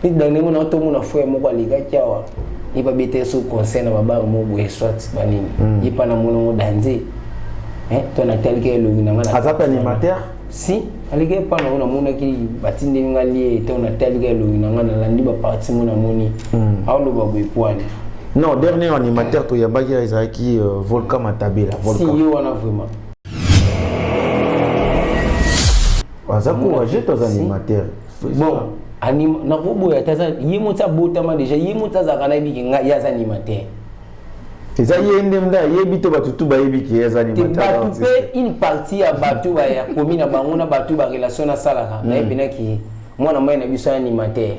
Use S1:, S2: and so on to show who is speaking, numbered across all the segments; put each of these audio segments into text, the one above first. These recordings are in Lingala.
S1: Neti dans ndenge na tomona frère moko alekaki awa ye babeta ye so conseil na babare moko boye soit banini hmm. ye mpa na monongo danze to nataliki elongi na ngai
S2: aza mpe animateur
S1: si aleki epa na ngo namonaki batindeli ngai lie to nataliki elongi na ngai nalandi baparti mo namoni hmm. aoloba boye pwani
S2: non dernier animateur toyambaki ezalaki euh, volcan matabela
S1: si ye wana vraiment
S2: aza courageux to aza animateur
S1: bon nakoboya te aza ye moti abotama déjà ye moti azalaka nayebi ke ngai ye aza animateur
S2: eza ye nde nde ayebi to bato tu bayebi ke ye aza animateur
S1: bato mpe une partie ya bato ya komi na bango na bato barelation nasalaka hmm. nayebi naki mwana mai na biso ya animateur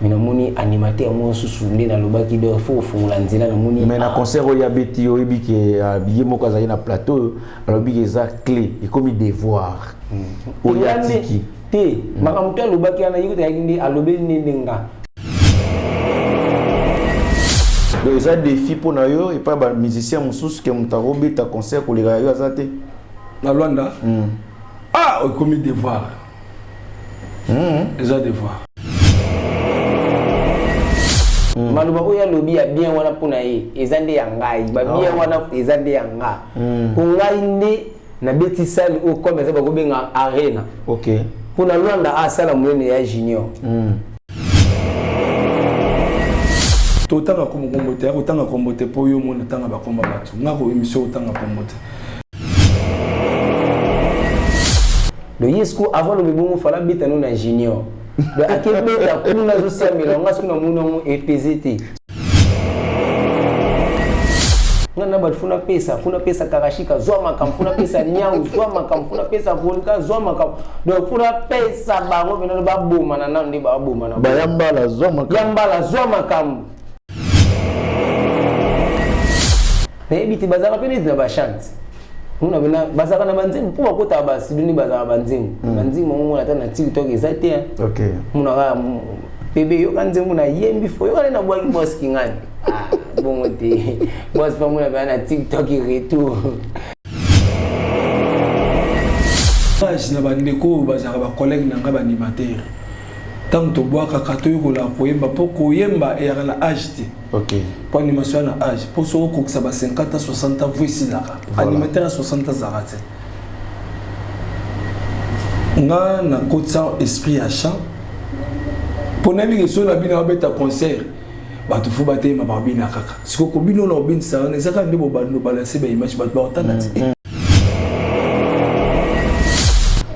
S1: me namoni animateur moko susu nde nalobaki donc fo kofungola nzela namoni
S2: mais na ah. concert oyo abeti oyebi ke ah, ye moko azali na plateau oyo alobi ke eza clé ekomi devoir hmm. oyo atiki
S1: te hmm. makambo to alobaki wana ye kutayaki nde alobeli nde nde nga
S2: donc eza défi mpo na yo epai bamusicien mosusu ke moto akobeta concert koleka ya yo aza te
S3: na lwanda hmm. ah ekomi devoir Hmm. eza devoir
S1: hmm. maloba oyo alobi ya bien wana mpo na ye eza nde ya ngai babien oh. wana eza nde ya nga mpo hmm. ngai nde nabeti sali oyo comme eza bakobenga arena
S2: okay.
S1: mpo na lwanda asala monene ya junior mm.
S3: totanga kombo te akotanga kombo te mpo yo moni otanga bakomba bato nga ko émission otanga kombo te
S1: Donc ye siko avant lobi bongo fala beta no na junior. Donc ake beta kuna zo siamela nga siko na mona ngo epese te. Nga na bato funa pesa, funa pesa karashika zwa makambo, funa pesa nyau zwa makambo, funa pesa volka zwa makambo. Donc funa pesa bango pena babomana nano nde babomana.
S2: Bayambala zwa makambo.
S1: Yambala zwa makambo. Nayebi te bazalaka mpe neti na bachante mona pena bazalaka na banzembo mpo bakotaka bastudio nde bazalaka banzembo hmm. banzembo yango mona ata na tiktok eza te mona kaka bebe yoka nzembo nayembi fo yoka nde nabwaki bos kingani ah, bongo te bos mpe mona pena na tiktok retour
S3: age na bandeko oyo bazalaka bacollègue na ngai baanimateur ntango tobwakaka toyekolaka koyemba mpo koyemba eyaka na age te
S2: okay.
S3: mpo animation ya na age mpo soki okokisa ba 50 ans 60 ans vo esilaka animateur ya 60 ans azalaka te nga nakotisa esprit ya chant mpo nayebi ke soki na bino abeta concert bato fo bateyema babina kaka sikoyo kobina na obinisa wana eza kaka nde bobando balanse baimage bato bakotanga ti
S1: mm.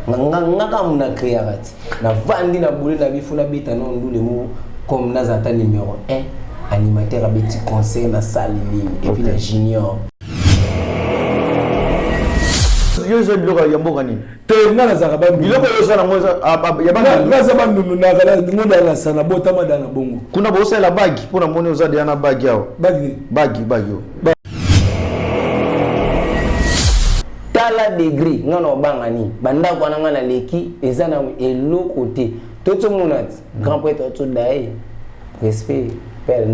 S1: nga nga kaka na créaka ti navandi na boule na bifu nabeta no ndule moko comme naza ata numéro 1 animateur abeti concert na salle nini et puis na junior
S2: yo eza biloko ya mboka nini
S3: te nga nazalaka
S2: biloko oyo oza nango
S3: naza bandundu nakalangolala nabotama da na bongo
S2: kuna bosalela bagi mpo namoni oza deya na bagi awa
S3: bagi
S2: bagi bagi oyo
S1: tala degre nga na obanga nini bandako wana nga naleki eza na eloko te totomona ti grand prêtre atodaye respect père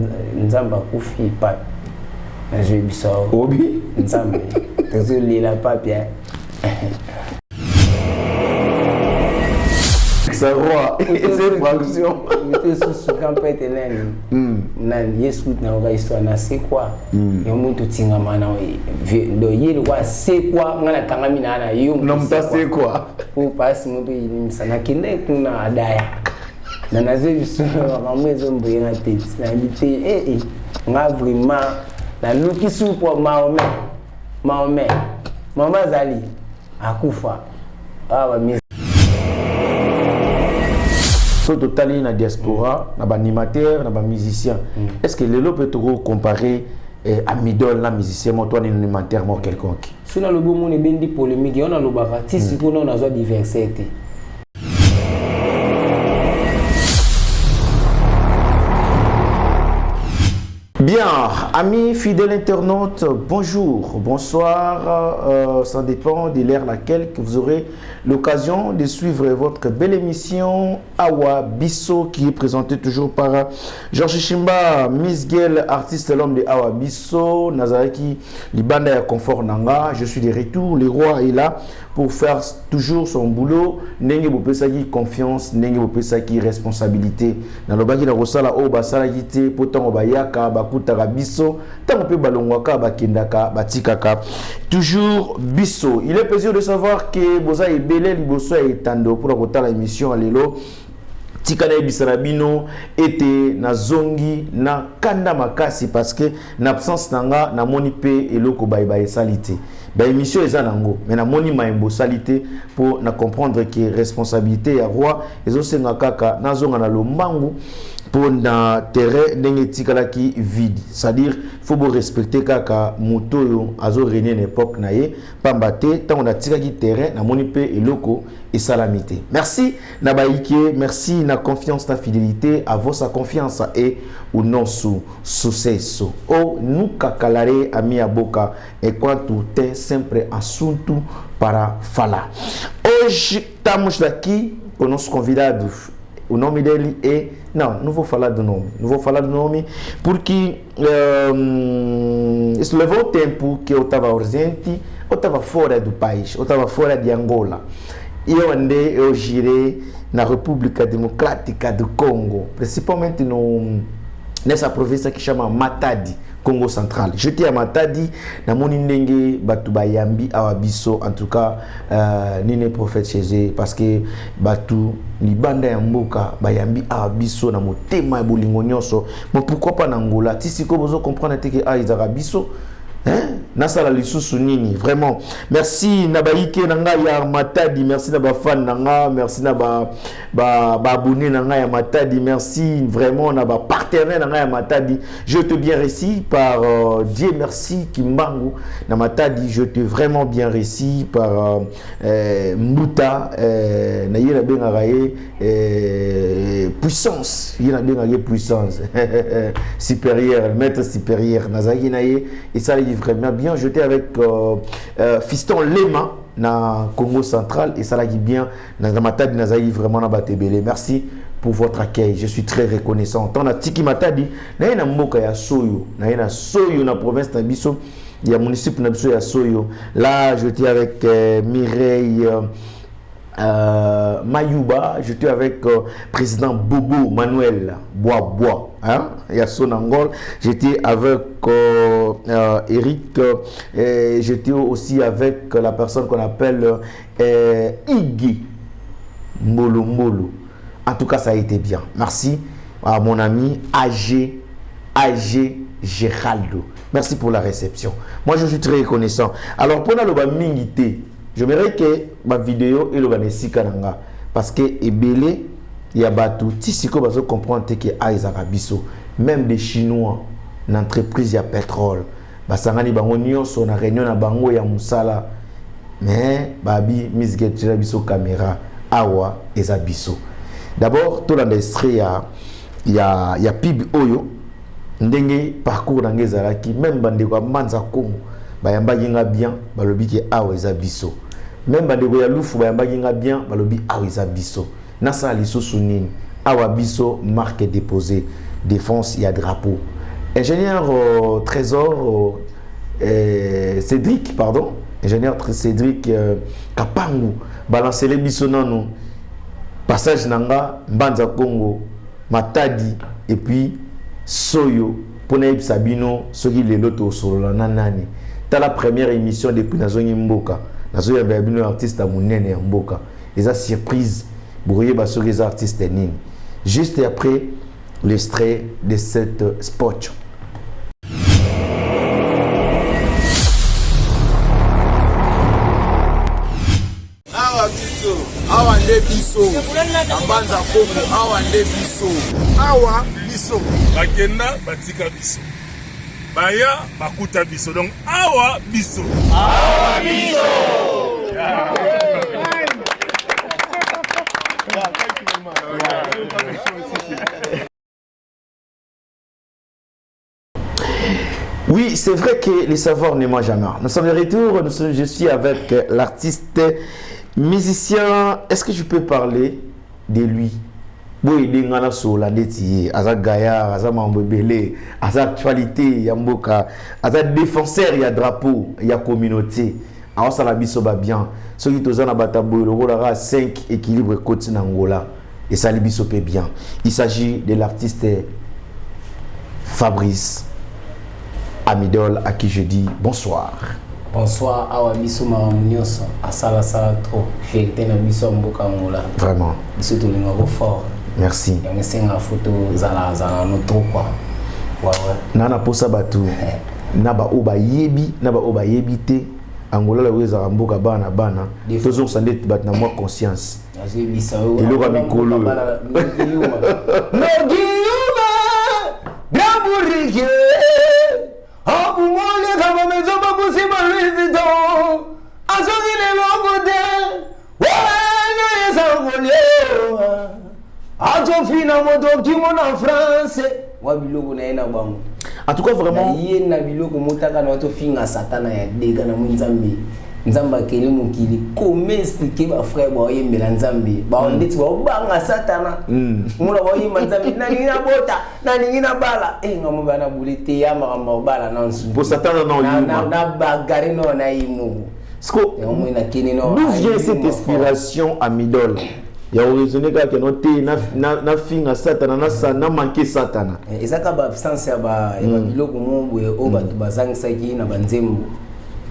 S1: nzambe akufi pape nazoyebisa
S2: obi
S1: nzambe tozolela pape
S2: sa roi et ses fractions
S1: te susu grand prêtre nani hmm. nani ye suki nayoka histoire na sekwa hmm. yo moto otingama na do ye lokwa asekwa ngai nakangami na na yo
S2: na moto asekwa
S1: po pasi moto elimisa nakende kuna adaya na nazwi biso makambo ezomboyenga te nayebi te ee eh, eh. nga vraiment naluki supo maome maome maome azali akufa awa ah,
S2: so totali na diaspora na baanimateur na bamusicien mm. est ce que lelo mpe tokocompare eh, amidol na musicien moko to animateur moko quelconque
S1: so nalobi omona ebendi polémique yo nalobaka ti sikoyo nao nazwa diversaire te
S2: Bien, amis fidèles internautes, bonjour, bonsoir, euh, ça dépend de l'heure laquelle que vous aurez l'occasion de suivre votre belle émission Awa Bisso qui est présentée toujours par Georges Shimba, Miss Gel, artiste l'homme de Awa Bisso, Nazaraki, Libanda ya Confort Nanga, je suis de retour, le roi est là. pour faire toujours son boulot. Ndenge bopesaki confiance, ndenge bopesaki responsabilité. Nalobaki na kosala oyo basalaki te mpo ntango bayaka bakutaka biso, ntango mpe balongwaka bakendaka batikaka toujours biso. Il est plaisir de savoir que boza ebele liboso ya etando mpona kotala émission ya lelo. Tika nayebisa na bino ete nazongi na kanda makasi parce que na absence na nga namoni mpe eloko bayeba esali te. Baémission eza nango, mais namoni mayembo osali te mpo na comprendre que responsabilité ya roi ezosenga kaka nazonga na lombangu mpo na terrain ndenge etikalaki vide. C'est-à-dire faut borespecte kaka moto oyo azorenie na époque na ye, pamba te ntango natikaki terrain namoni mpe eloko esalami te. Merci na bayike, merci na confiance na fidélité, à vossa confiance e o nosso sucesso. O nunca calarei a minha boca enquanto tem sempre assunto para falar. Hoje estamos aqui com o nosso convidado. O nome dele é... Não, não vou falar do nome. Não vou falar do nome porque isso levou tempo que eu estava ausente, eu estava fora do país, eu estava fora de Angola. E eu andei, eu girei na República Democrática do Congo, principalmente nessa província que chama Matadi, Congo Central. J'étais à Matadi, namoni ndenge batu bayambi awa biso, en tout cas nini prophète chez eux, parce que batu libanda ya mboka bayambi awa biso na motema ya bolingo nyonso. Mais pourquoi pas na Angola? Ti sikoyo bozo comprendre te que ah ezaka biso. Hein? Nasala lisusu nini? Vraiment. Merci na bayike na nga ya Matadi, merci na ba fan na nga, merci na ba ba ba abonné na nga ya Matadi, merci vraiment na ba partenaire na nga ya Matadi. Je te bien reçu par Dieu merci Kimbangu na Matadi, je te vraiment bien reçu par Mbuta na ye na bengaka ye puissance, ye na bengaka ye puissance supérieure, maître supérieur nazalaki na ye et ça vraiment bien. J'étais avec Fiston Lema na Congo Central et ça l'a bien na Matadi nazali vraiment na batebele. Merci pour votre accueil, je suis très reconnaissant. Tant na Tiki Matadi na ye na mboka ya Soyo, na ye na Soyo na province na biso ya municipe na biso ya Soyo. Là j'étais avec Mireille Mayuba, j'étais avec président Bobo Manuel Bois-Bois, hein, Yasso Nangol. J'étais avec Eric, et j'étais aussi avec la personne qu'on appelle Iggy Mbolo Mbolo. En tout cas, ça a été bien. Merci à mon ami AG Geraldo. Merci pour la réception. Moi, je suis très reconnaissant. Alors, pour la mingité, j'aimerais que ma vidéo et le banesika nanga parce que ebele ya batu tisiko bazo comprendre que aizaka biso, même des Chinois n'entreprise ya pétrole basangani bango nyonso na réunion na bango ya musala, mais babi musique tira biso caméra awa eza biso. D'abord tolanda extrait ya pib oyo ndenge parcours na ngezalaki, même bandeko ya Mbanza Congo bayambaki nga bien balobi ke awa eza biso. Même bandeko ya Lufu bayambaki nga bien balobi awa eza biso. Nasala lisusu nini? Awa biso marque déposée défense ya drapeau. Ingénieur Trésor Cédric, pardon, ingénieur Cédric Kapangu balancer les biso nanu passage nanga Mbanza Congo Matadi et puis Soyo pona yebisa bino soki lelo to solola na nani. Ta la première émission depuis nazongi mboka nazoya bino artiste ya monene ya mboka eza surprise boye ba soki eza artiste nini. Juste après l'extrait de cette spot.
S4: Awa biso, awa nde biso, Mbanza Congo, awa nde biso, awa biso.
S5: Bakenda batika biso, baya bakuta biso, donc awa biso,
S4: awa biso.
S2: Oui, c'est vrai que les savoirs ne mangent jamais. Nous sommes de retour, je suis avec l'artiste musicien. Est-ce que je peux parler de lui? Boy dengana sola ndeti aza gaillard, aza mambo ebele, aza actualité ya mboka, aza défenseur ya drapeau ya communauté. Aosala biso ba bien. Soki toza na bato ya boye lokola kaka 5 équilibre ekoti na Angola, esali biso pe bien. Il s'agit de l'artiste Fabrice Amidol à qui je dis bonsoir.
S1: Bonsoir, awa biso makambo nyonso asalasala trop fierté na biso ya mboka Angola.
S2: Vraiment.
S1: Biso tolingako fort.
S2: Merci.
S1: Yango esengaka fo tozalazala no trop quoi. Ouais, ouais.
S2: Na posa bato na baoyo bayebi na baoyo bayebi te, Angola oyo ezalaka mboka bana na bana, tozongisa nde bato na mwa conscience.
S1: Nazoyebisa yo
S2: Eloko ya mikolo oyo.
S1: Nogiyuma Gaburike Abungole kama mezo bakusi Louis Vuitton Azoki leloko te Wana eza kolia Azofina moto kingo na France wa biloko na ye na bango.
S2: En tout cas vraiment
S1: na ye na biloko motaka na tofinga satana ya dega na mwi Nzambe. Nzambe akeli mokili, comment expliquer ba frère baoyembela Nzambe bao ndeti baobanga satana mona baoyemba Nzambe nalingi nabota nalingi nabala ngambo bana bule te ya makambo obala na nsu
S2: Po satana na oyuma.
S1: Na bagare no na ye moko.
S2: Siko,
S1: yango moi nakende no
S2: d'où vient cette
S1: ayuma fort.
S2: Inspiration Amidol ya oraisonner kaka no te na finga satana na sa na manquer satana?
S1: Eza kaka ba absence ya ba ya ba biloko moko boye oyo bato bazangisaki na banzembo.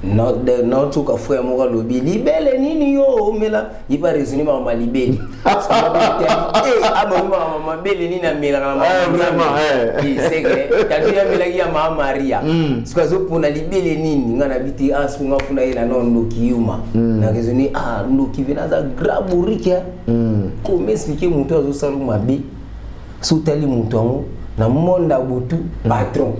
S1: Naotoka frère moko alobi libele nini yo omela, ye ba raisonner makambo ya libele ababi makambo mabele nini amelaka na
S2: Eh, vraiment, eh.
S1: seke tatu amelaki ya maa Maria, soki azopona libele nini nga nabi te. Ah, soki nga funa ye na no ndoki yuma na raisonner, ah ndoki vena aza grand bourrique. Comment expliquer moto azosala mabe, so otali moto yango na monde ya butu patron,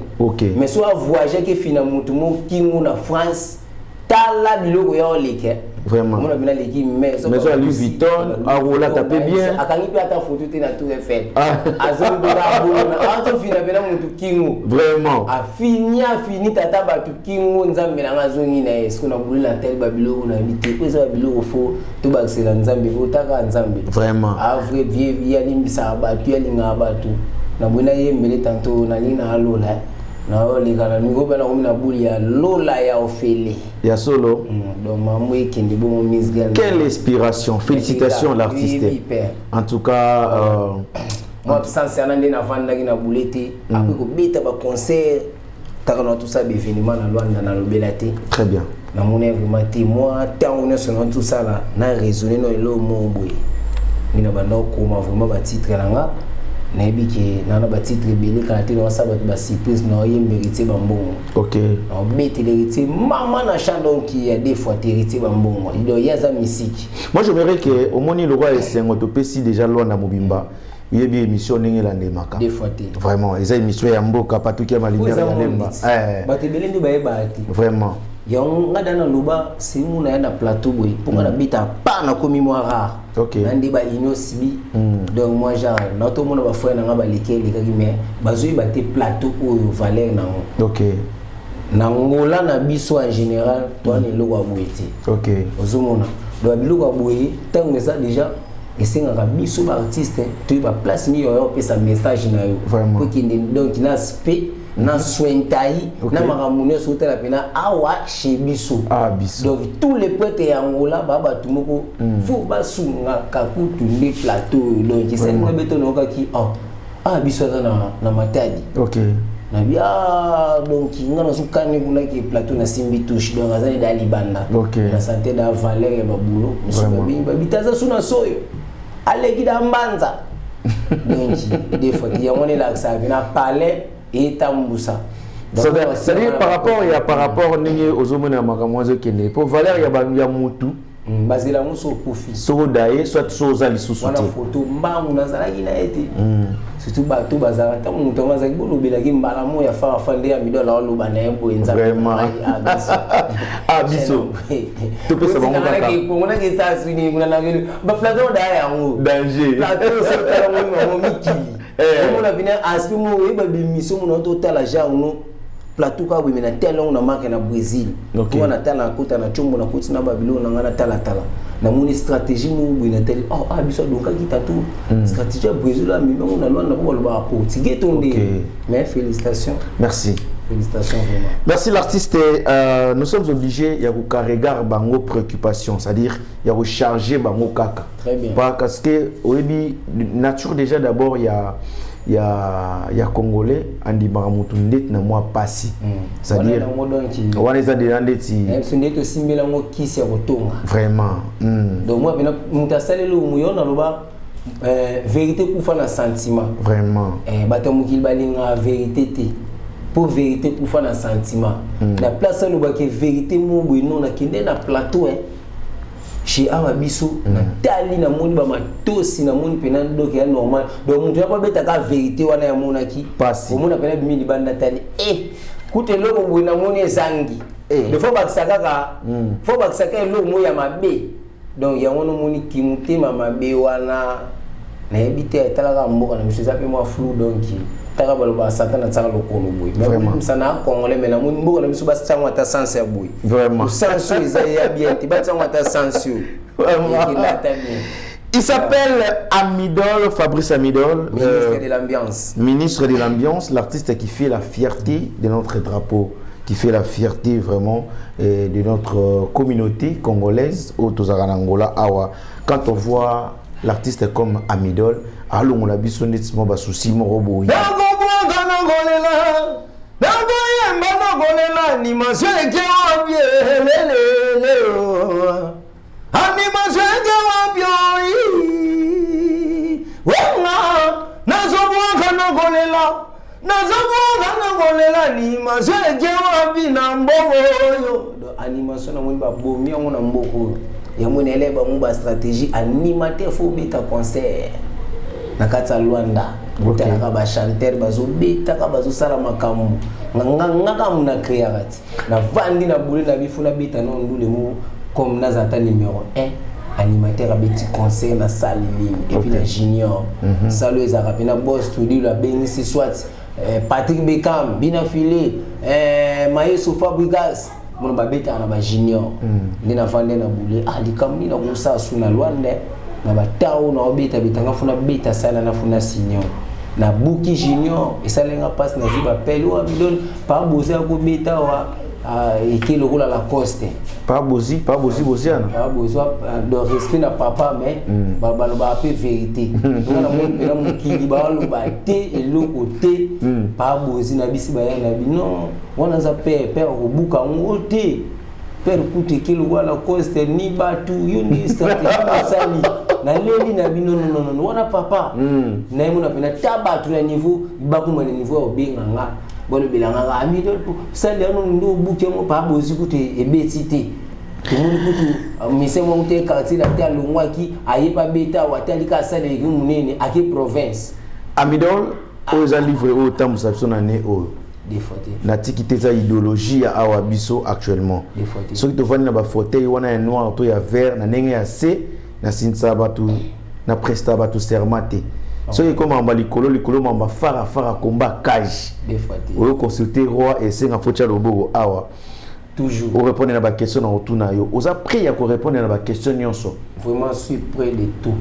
S1: mais so avoyage akefina motu mokingo na France, tala biloko ya oleke.
S2: Vraiment.
S1: Omona bino aleki.
S2: Mais oyo Louis Vuitton, arolata pe bien.
S1: Akangi mpe ata foto te na Tour Eiffel.
S2: Ah.
S1: Azongela abongo atofina mpena motu kingo.
S2: Vraiment.
S1: Afini afini tata bato kingo, Nzambe nanga azongi na ye. Soki nabuli na tali babiloko na yebi te po eza babiloko fo tobakisela Nzambe po taka Nzambe.
S2: Vraiment.
S1: A vrai vie ye alimbisaka bato, ye alingaka bato. Naboyi nayembele tanto nalingi na alola naoleka na miko mpe nakomi na buli ya lola ya ofele.
S2: Ya solo.
S1: Donc mambo ekende bongo misgal.
S2: Quelle inspiration! Félicitations à l'artiste.
S1: Oui, père.
S2: En tout cas,
S1: mwa absence wana nde navandaki na bule te après kobeta baconcert taka na tosala baévénement na Lwanda nalobela te.
S2: Très bien.
S1: Namoni vraiment te mwa ntango nyonso na tosala na raisonne no eloko moko boye nde na banda okoma vraiment batitre na nga. Nayebi ke na na batitre ebele kala te naosala bato basurprise na oyemba Héritier Bambongo. Naobetela Héritier mama na champ, donc ya deux fois te Héritier Bambongo, donc ye aza misiki.
S2: Moi, j'aimerais que omoni le roi esengo topesi déjà Lwanda mobimba yebi émission ndenge elandemaka.
S1: Deux fois te.
S2: Vraiment, eza émission ya mboka patuki ya malibere
S1: eza
S2: ya Lemba.
S1: monditi.
S2: Eh,
S1: Bato ebele nde bayebaka te.
S2: Vraiment.
S1: Yango nga da naloba semuna ya na plateau boye mpo nga nabeta pa nakomi mwa rare. Na nde baunion sibi, donc moi genre natomona bafrère na nga baleki elekaki mais bazoyeba te plateau oyo valeur nango. Na Ngola na biso en général towana eloko ya boye te. Ozomona donc biloko ya boye ntango eza déjà esengaka biso baartiste toyeba place nini oyo opesa message na yo.
S2: Vraiment.
S1: Po ekende donc na aspect na sointai na makambo nyonso otala mpena awa chez biso.
S2: Ah, biso.
S1: Donc tous les prêtres ya Angola baa bato moko fo basungaka kutu nde plateau oyo. Donc esalinga beto nayokaki oh, ah biso aza na Matadi. Nabi ah donc nga nazokani kuna ke plateau nasimbi touche, donc aza nde da libanda. Na sante da valeur ya babulo mosusu. Babengi babita aza su na soyo aleki da mbanza, donc des fois yango wana elakisaka mpe na palais etambusa.
S2: C'est-à-dire par rapport ya par rapport ndenge ozomona makambo azokende po valeur ya ya mutu.
S1: Bazela yango so okufi.
S2: Soki odaye soit so oza lisusu
S1: wana
S2: te.
S1: Foto mbangu nazalaki na ye te, surtout bato bazalaka ntango moto yango azalaki bolobelaki mbala mo ya farafa nde ya midola oloba na ye boye Nzambe.
S2: Vraiment.
S1: Ngai, ah, biso.
S2: Ah, biso. Topesa bango kaka.
S1: Kongonaki esa suni kuna na baplateau daya yango.
S2: Danger.
S1: Plateau sotala ngo bango mikili. Omona bina aspect moko oyeba bémission mona totala genre no plateau kaka boye me na tala yango na marke na Brésil. Mpo natala nakota na tshombo nakoti na babiloko na ngai natalatala namoni stratégie moko boye natali oh, ah biso adonkaki tatu stratégie ya Brésil amemi yango na Lwanda mpo balobaka portugais to nde. Mais félicitations.
S2: Merci.
S1: Félicitations vraiment.
S2: Merci l'artiste. Nous sommes obligés ya kocarregar bango préoccupation, c'est-à-dire ya recharger bango kaka.
S1: Très bien.
S2: Parce que oyebi nature déjà d'abord il y a congolais andimaka motu ndeti na mwa pasi. C'est-à-dire
S1: Wana yango donc
S2: wana eza déjà ndeti
S1: biso nde tosimbela yango kisi ya kotonga.
S2: Vraiment.
S1: Donc moi pena moto asaleli oyo yo naloba vérité kufa na sentiment. Bato ya mokili balingaka vérité te, mpo vérité kufa na sentiment. Na place alobaki vérité mo boye, non, nakende na plateau chez awa biso, natali, namoni bamatosi, namoni mpena ndoki ya normal. Donc moto yako abetaka vérité wana yamonaki
S2: Pasi.
S1: Omona mpena bimi libanda, tali kuta eloko boye namoni ezangi. De faut bakisa kaka, faut bakisaka eloko moko ya mabe. Donc yango nomoni kimutema mabe wana, nayebi te, etalaka mboka na biso eza mpe mwa flou. Donc taka balobaka satan atiaka lokolo boye.
S2: Vraiment.
S1: Na congolais, mais namoni mboka na biso batiango ata sens ya boye. Sens oyo eza ya bien te, batiango ata sens oyo.
S2: Vraiment.
S1: Ekenda ata bien.
S2: Il s'appelle Amidol, Fabrice Amidol.
S1: Ministre de l'ambiance.
S2: Ministre de l'ambiance, l'artiste qui fait la fierté de notre drapeau, qui fait la fierté vraiment de notre communauté congolaise, oyo tozalaka na Angola awa. Quand on voit l'artiste comme Amidol, alongola biso neti mwa basusi moko boye.
S1: Nakobwaka, nakolela, nakoyemba, nakolela, animation eke wapi? Lelele, animation eke wapi? Oi wenga, nazobwaka, nakolela, nazobwaka, nakolela, animation eke wapi na mbongo oyo? Donc, animation namoni babomi yango na mboka oyo. Yango naele bango bastratégie. Animateur faut obeta concert na kati ya Lwanda, otalaka bachanteur bazobetaka, bazosala makambo. Nga kaka na créaka ti navandi na bule na bifu, nabeta no ndule mo comme naza ata numéro 1 animateur abeti concert na salle nini, et puis na junior salle oyo ezalaka mpe na boss studio abengisi soit Patrick Beckham, Bina File, Mayeso Fabrigas, mona babetaka na bajunior. Nde navandi na bule, ah, likambo nini nakosala su na Lwanda na batao na obeta betanga, funa beta sala na funa senior, nabuki junior, esalenga mpasi. Nazwi bapele oyo Amidol pa bozi akobeta wa eke lokola Lacoste.
S2: Pa bozi, pa bozi boziana.
S1: Pa bozi, donc respect na papa, mais balobaka mpe vérité. Nga namoni mpena mokili baloba te eloko te. Pa bozi na bisi baya na bino wana aza père, père akobuka yango te. Père kutu eke lokola Lacoste ni bato yo ni stratégie basali naleli na bino nononono wana papa nayemona mpena ta bato na niveau bakoma na niveau ya kobenga nga, balobela ngaka Amidol sali yango nde obuki yango. Pa bozi kutu ebeti te, tomoni kutu mise moko te, quartier la te, alongwaki ayebi abeta awa te, alika asaleleki monene ake province.
S2: Amidol, oyo eza livre oyo otambwisa biso na ne oyo.
S1: Des fois te.
S2: Natiki te, eza idéologie ya awa biso actuellement.
S1: Des fois te.
S2: Soki tovandi na bafauteuil wana ya noir to ya vert na ndenge ya se, nasinisa bato na presta bato serment te. Soki ekoma likolo likolo, mamba fara fara komba cage.
S1: Des fois te.
S2: Oyo consulte roi, esenga faut tia loboko awa.
S1: Toujours.
S2: Orépondre na baquestion na otuna yo, oza prêt ya korépondre na baquestion nyonso?
S1: Vraiment, je suis prêt de tout.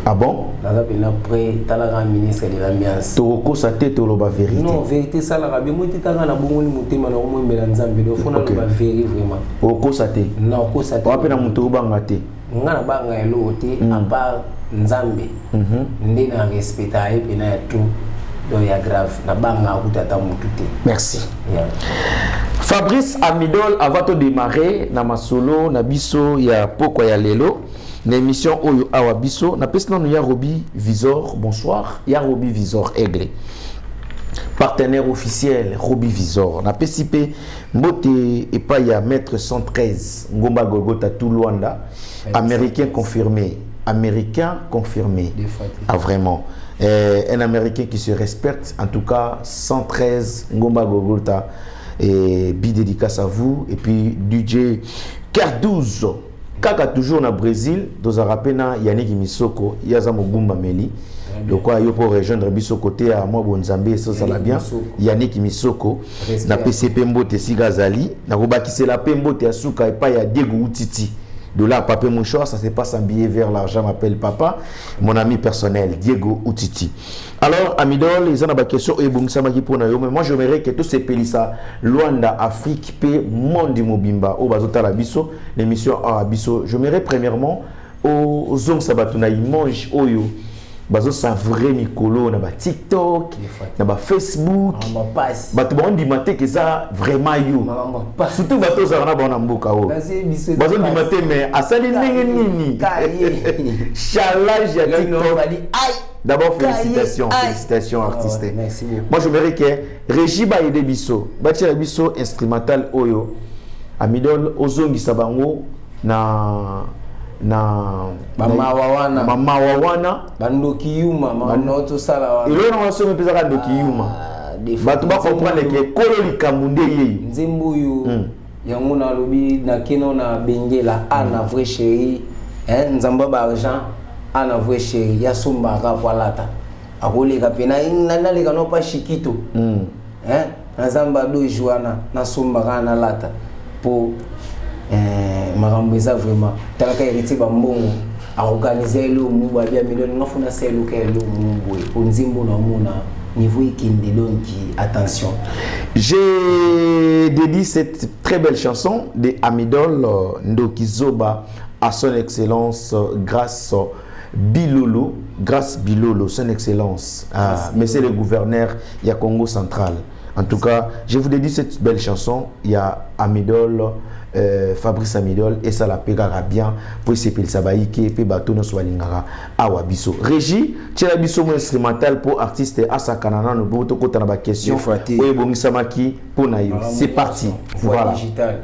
S2: Ah bon?
S1: Naza mpena prêt, talaka ministre de l'ambiance.
S2: Tokokosa te, toloba vérité.
S1: Non, vérité esalaka bien. Moi te, taka na bongoli motema na komoyembela Nzambe, donc faut naloba vérité vraiment.
S2: Okosa te?
S1: Nakosa te.
S2: Owa mpe na moto obanga te?
S1: Nga na banga eloko te à part Nzambe nde na respecta ye mpena ya tout, donc ya grave nabanga akuta ata motu te.
S2: Merci.
S1: Yeah.
S2: Fabrice Amidol, avant de démarrer na masolo na biso ya pokwa ya lelo na émission oyo awa biso, napesi nanu ya Robi Visor bonsoir. Ya Robi Visor Aigle, partenaire officiel Robi Visor, napesi mpe mbote epai ya maître 113 Ngomba Golgota tout Luanda, américain confirmé, américain confirmé.
S1: Des fois te.
S2: Ah vraiment, un américain qui se respecte en tout cas, 113 Ngomba Golgota, et big dédicace à vous. Et puis DJ Car 12 kaka toujours na Brésil, tozalaka mpe na Yannick Misoko, ye aza mogumba meli lokwa yo mpo rejoindre biso côté ya mwa bonzambe, esosala bien.
S1: Misoko.
S2: Yannick Misoko.
S1: Respect.
S2: Napesi mpe mbote esika azali, nakobakisela mpe mbote ya suka epai ya Diego Utiti. Dollars papier mouchoir, ça se passe en billet vers l'argent, m'appelle papa, mon ami personnel, Diego Outiti. Alors, Amidol, ils ont une question et bon, ça m'a dit pour mais moi j'aimerais que tout ces pays ça, Luanda, Afrique, P, monde mobimba, au bazota la biso, l'émission a biso. J'aimerais premièrement au zong sabatuna image oyo bazo savourer mikolo na ba TikTok, na ba Facebook, bato baondima te ke eza vraiment yo, surtout bato ozalaka na bango na mboka oyo bazondima te, mais asali ndenge nini challenge ya TikTok. D'abord, félicitations, félicitations, artiste.
S1: Merci beaucoup.
S2: Moi, j'aimerais que Régie ba aider biso, batia biso instrumental oyo, Amidol ozongisa bango na
S1: bamawa wana.
S2: Bamawa wana.
S1: Bandoki yuma, makambo tosala wana.
S2: Eloko nango somi mpezaka ndoki yuma, bato bacomprendre ke kolo likambo nde yeyo.
S1: Nzembo oyo yango nalobi nakeno na bengela a na vrai chéri, nzambe baargent a na vrai chéri yasombaka po alata akoleka mpe naleka no pa shikito na nzambe adoji wana nasombaka nalata po makambo eza vraiment. Talaka héritier bambongo aorganize elo mu babia milioni nga funa sa eloka elo mu boye po nzembo na omona niveau ekende, donc attention.
S2: J'ai dédié cette très belle chanson de Amidol Ndoki Zoba à son excellence Grâce Bilolo, Grâce Bilolo, son excellence, ah, monsieur le gouverneur ya Congo central. En tout cas, je vous dédie cette belle chanson. Il y a Amidol, Fabrice Amidol, et ça la pegara bien pour sepelisa baike pe bato nyonso balingaka awa biso. Régie, tiela biso mo instrumental pour artiste asakana nano bo tokota na baquestion oyo ebongisamaki mpo na yo. C'est parti. Voilà.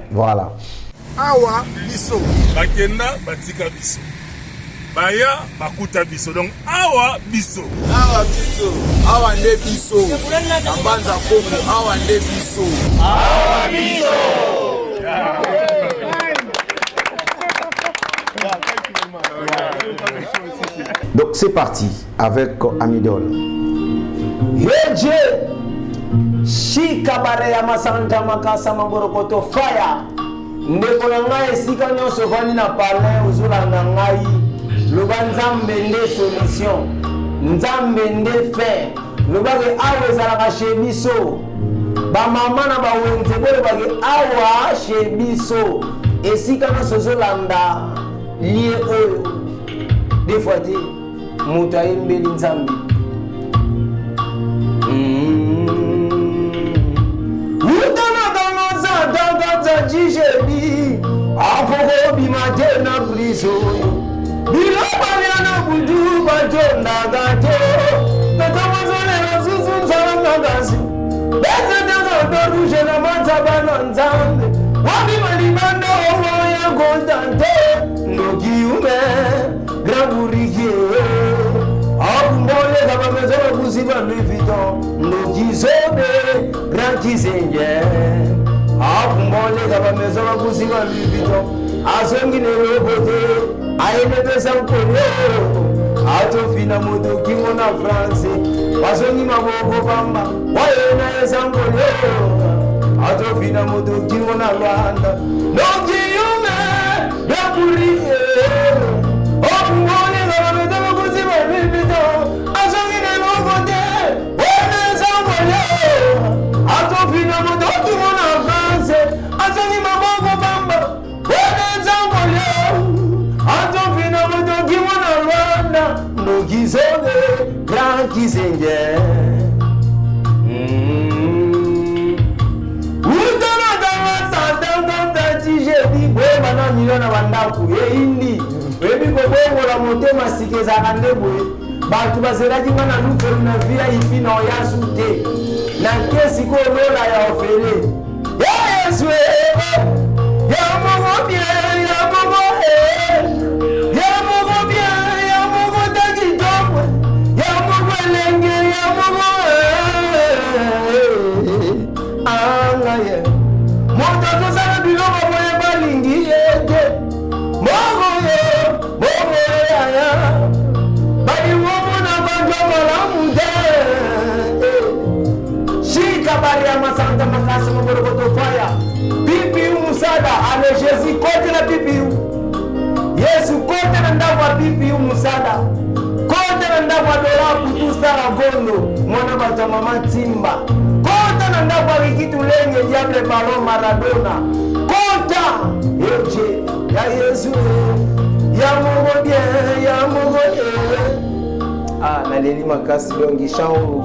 S2: Voilà.
S4: Awa biso.
S5: Bakenda batika biso. Baya bakuta biso. Donc awa biso.
S4: Awa biso. Awa nde biso. Na Mbanza Kongo awa nde biso.
S6: Awa biso.
S2: Donc c'est parti avec Amidol.
S1: Yeje shika bare ya masanja makasa maborokoto fire. Ndeko na ngai esika nyonso ovandi na palin ozolanda ngai, loba nzambe nde solution, nzambe nde fin. Lobake awa ezalaka chez biso bamama na bawenze, bolobake awa chez biso esika nyonso ozolanda lie oyo des fois te moto ayembeli nzambe. Utanakamazatakatsa akokobima te na prison biloko bya na butu batondaka te natamazolelo susu nzala makasi bezetaka rouge na matsaba na nzambe wabima libanda owo ya kontante ndoki yume grand bourriquier akumboleka bamezo bakusiba Louis Vuitton ndoki zobe grand kizenge akumboleka bamezo bakusiba Louis Vuitton azongi neloko te ayelebesa nkolo atofina moto kingo na France bazongi maboko pamba wayena eza nkolo atofina moto kingo na Rwanda ndoki yume grand bourriquier okumboleka bamezo bakusiba Louis Vuitton azongi neloko te wena eza nkolo atofina moto kingo na France azongi maboko pamba wena eza nkolo atofina moto kingo na Rwanda ndoki zobe grand kizenge jeudi boyeba na milio na bandako eyindi oyebi kobongola motema sika ezalaka nde boye bato bazelaki nga na lufelu na VIP na oyasu te nake sikoyo lola ya ofele ya Yesu ya moko bien ya moko ya moko bien ya moko ta kitoko ya moko elenge ya moko anga ye moto azosala biloko boye balingi ye te moko yo moko yaya balingo mpona banjo malamu te shika bari ya masanta makasi moborokoto faya pipi musada ale Jésus kotela. Mpondo, mwana bato ya mama Timba. Kota na ndako ya Ricky Tulenge, Diable Ballon Maradona. Kota eje ya Yesu ya moko bien ya moko eh. Ah, naleli makasi donc chant oyo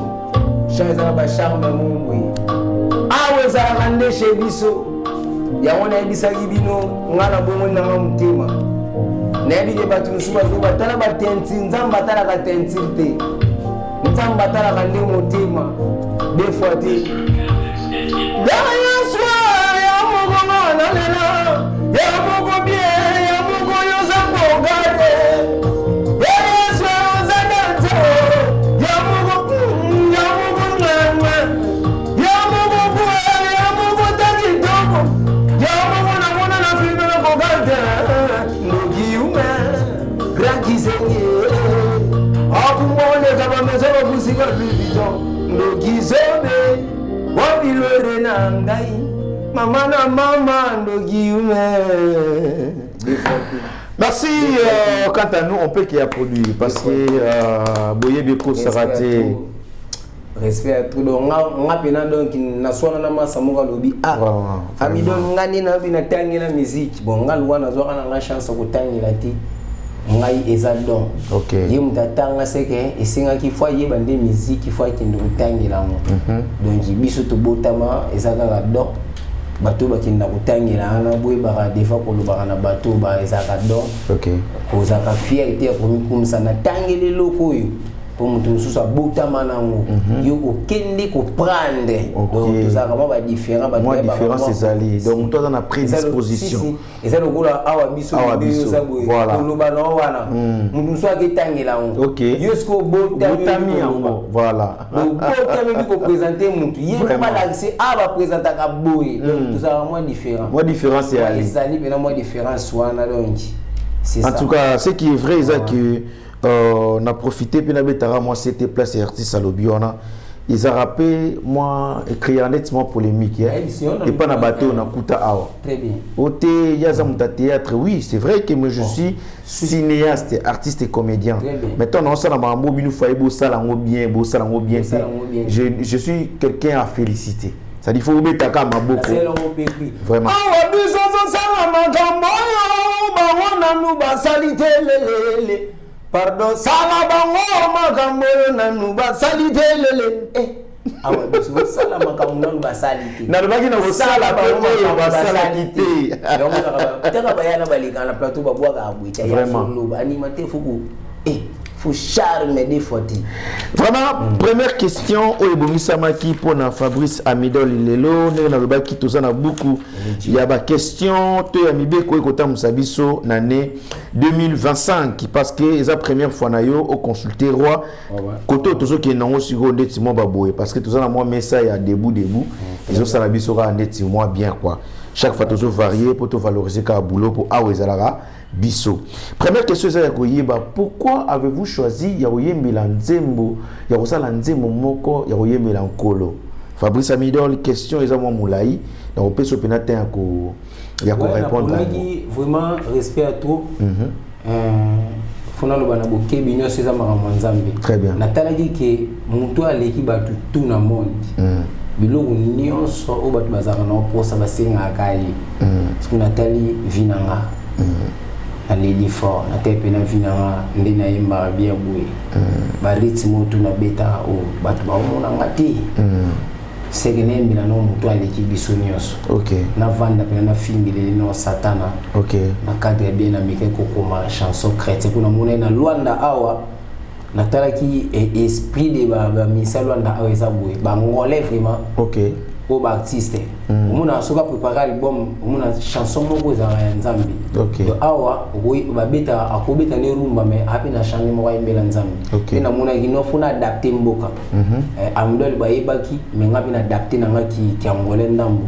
S1: chant eza na bacharme moko boye. Awa ezalaka nde chez biso. Yango nayebisaki bino nga na bongoli na nga motema. Nayebi ke bato mosusu bazoba tala batentire, Nzambe atalaka tentire te, Nzambe atalaka nde motema deux fois te. Ya Yesu ya moko nga nalela, ya moko bien, ya moko yoza bogade. Ya Yesu oza danze, ya moko ya moko ngwengwe. Ya moko kuwa, ya moko ta kitoko, ya moko namona na filme na bogade. Ndoki yume, grand kizengi. Akumba oleka bamezo bakusika Louis Vuitton. Ndoki zobe, wapi lore na ngai. Mama na mama, ndoki yume.
S2: Merci. Quant à nous, on peut qu'il y a produit parce que Boye Beko sera raté.
S1: Respect à tout. Donc nga nga pena donc naswana na masa moko alobi ah amido nga nde nayobi natangela musique. Bon, nga luwa nazwaka na nga chance kotangela te, ngai eza don. Ye moto atanga seke esengaki fo ayeba nde musique, fo akende kotangela yango. Donc biso tobotama eza kaka don. Bato bakenda kotangela wana boyebaka defa kolobaka na bato ba ezalaka don. Kozalaka fierté ya komikumisa natangeli eloko oyo po moto mosusu abotama nango, yo okende koprendre. Donc tozalaka mwa badifférent.
S2: Mwa différence ezali, donc moto aza na prédisposition.
S1: Eza lokola awa biso oza boye koloba na wana, moto mosusu aketangela yango, yo sikoyo
S2: obotami yango, voilà.
S1: Obotami bi koprésente motu ye mpo balakise awa baprésentaka boye. Donc tozalaka mwa différent.
S2: Mwa différence
S1: ezali, ezali mpena mwa différence wana, donc
S2: c'est en tout cas, ce qui est vrai eza que na profité mpe nabetaka mwa c'était place ya artiste alobi wana, ezalaka mpe mwa ecréer neti mwa polémique epa na bato oyo nakuta awa.
S1: Très bien.
S2: Ote ye aza moto ya théâtre. Oui, c'est vrai que moi je suis cinéaste, artiste et comédien. Maintenant naosala makambo bino faye bosala yango bien, bosala yango bien te. Je suis quelqu'un à féliciter, c'est-à-dire faut obetaka maboko vraiment.
S1: Awa biso tozosala makambo oyo bango nanu basali te lelele. Pardon, sala bango makambo oyo nanu basali te lele. Awa biso osala makambo nanu basali te.
S2: Nalobaki na kosala bango oyo basalaki te.
S1: Taka baya na baleka na plateau, babwaka boye. Vraiment animateur, faut charme des fois te.
S2: Vraiment. Première question oyo ebongisamaki mpona Fabrice Amidol lelo, ndenge nalobaki, toza na buku ya baquestion to ya mibeko oyo ekotambusa biso na ne 2025, parce que eza première fois na yo oconsulte roi. Kote oyo tozokende yango sikoyo ndeti mwa baboye, parce que toza na mwa mesa ya debout debout, ezosala biso kaka ndeti mwa bien quoi. Chaque fois tozovarie mpo tovaloriser kaka boulot, mpo awa ezalaka biso. Première question eza ya koyeba: pourquoi avez-vous choisi ya koyembela nzembo, ya kosala nzembo moko ya koyembela nkolo? Fabrice Amidol, question eza mwa molai, na kopesa mpena te ya korépondre.
S1: Vraiment respect à trop. Fona loba na bokebi nyonso, eza makambo ya Nzambe.
S2: Très bien.
S1: Natalaki ke moto aleki bato tout na monde, biloko nyonso oyo bato bazalaka na mposa basengaka ye. Soki natali vie na nga, naleli fort. Natali mpe na vie na nga nde nayembaka bien boye, barythme oyo tu nabetaka oyo bato baomona nga te, seke nayembela no moto aleki biso nyonso. Navanda mpena nafingeleli no Satana. Na cadre ya bien, namekaki kokoma chanson chrétien mpo namona ye na Lwanda awa. Natalaki esprit de bamisa Lwanda awa eza boye, bangolais vraiment. Oyo baartiste omona soki aprépare album, omona chanson moko ezalaka ya Nzambe. Donc awa babeta, akobeta ne rumba, mais ape na change moko ayembela Nzambe. Mpe namonaki no fona adapte mboka. Amidol bayebaki, mais nga mpe na adapte na nga ki angolais ndambo.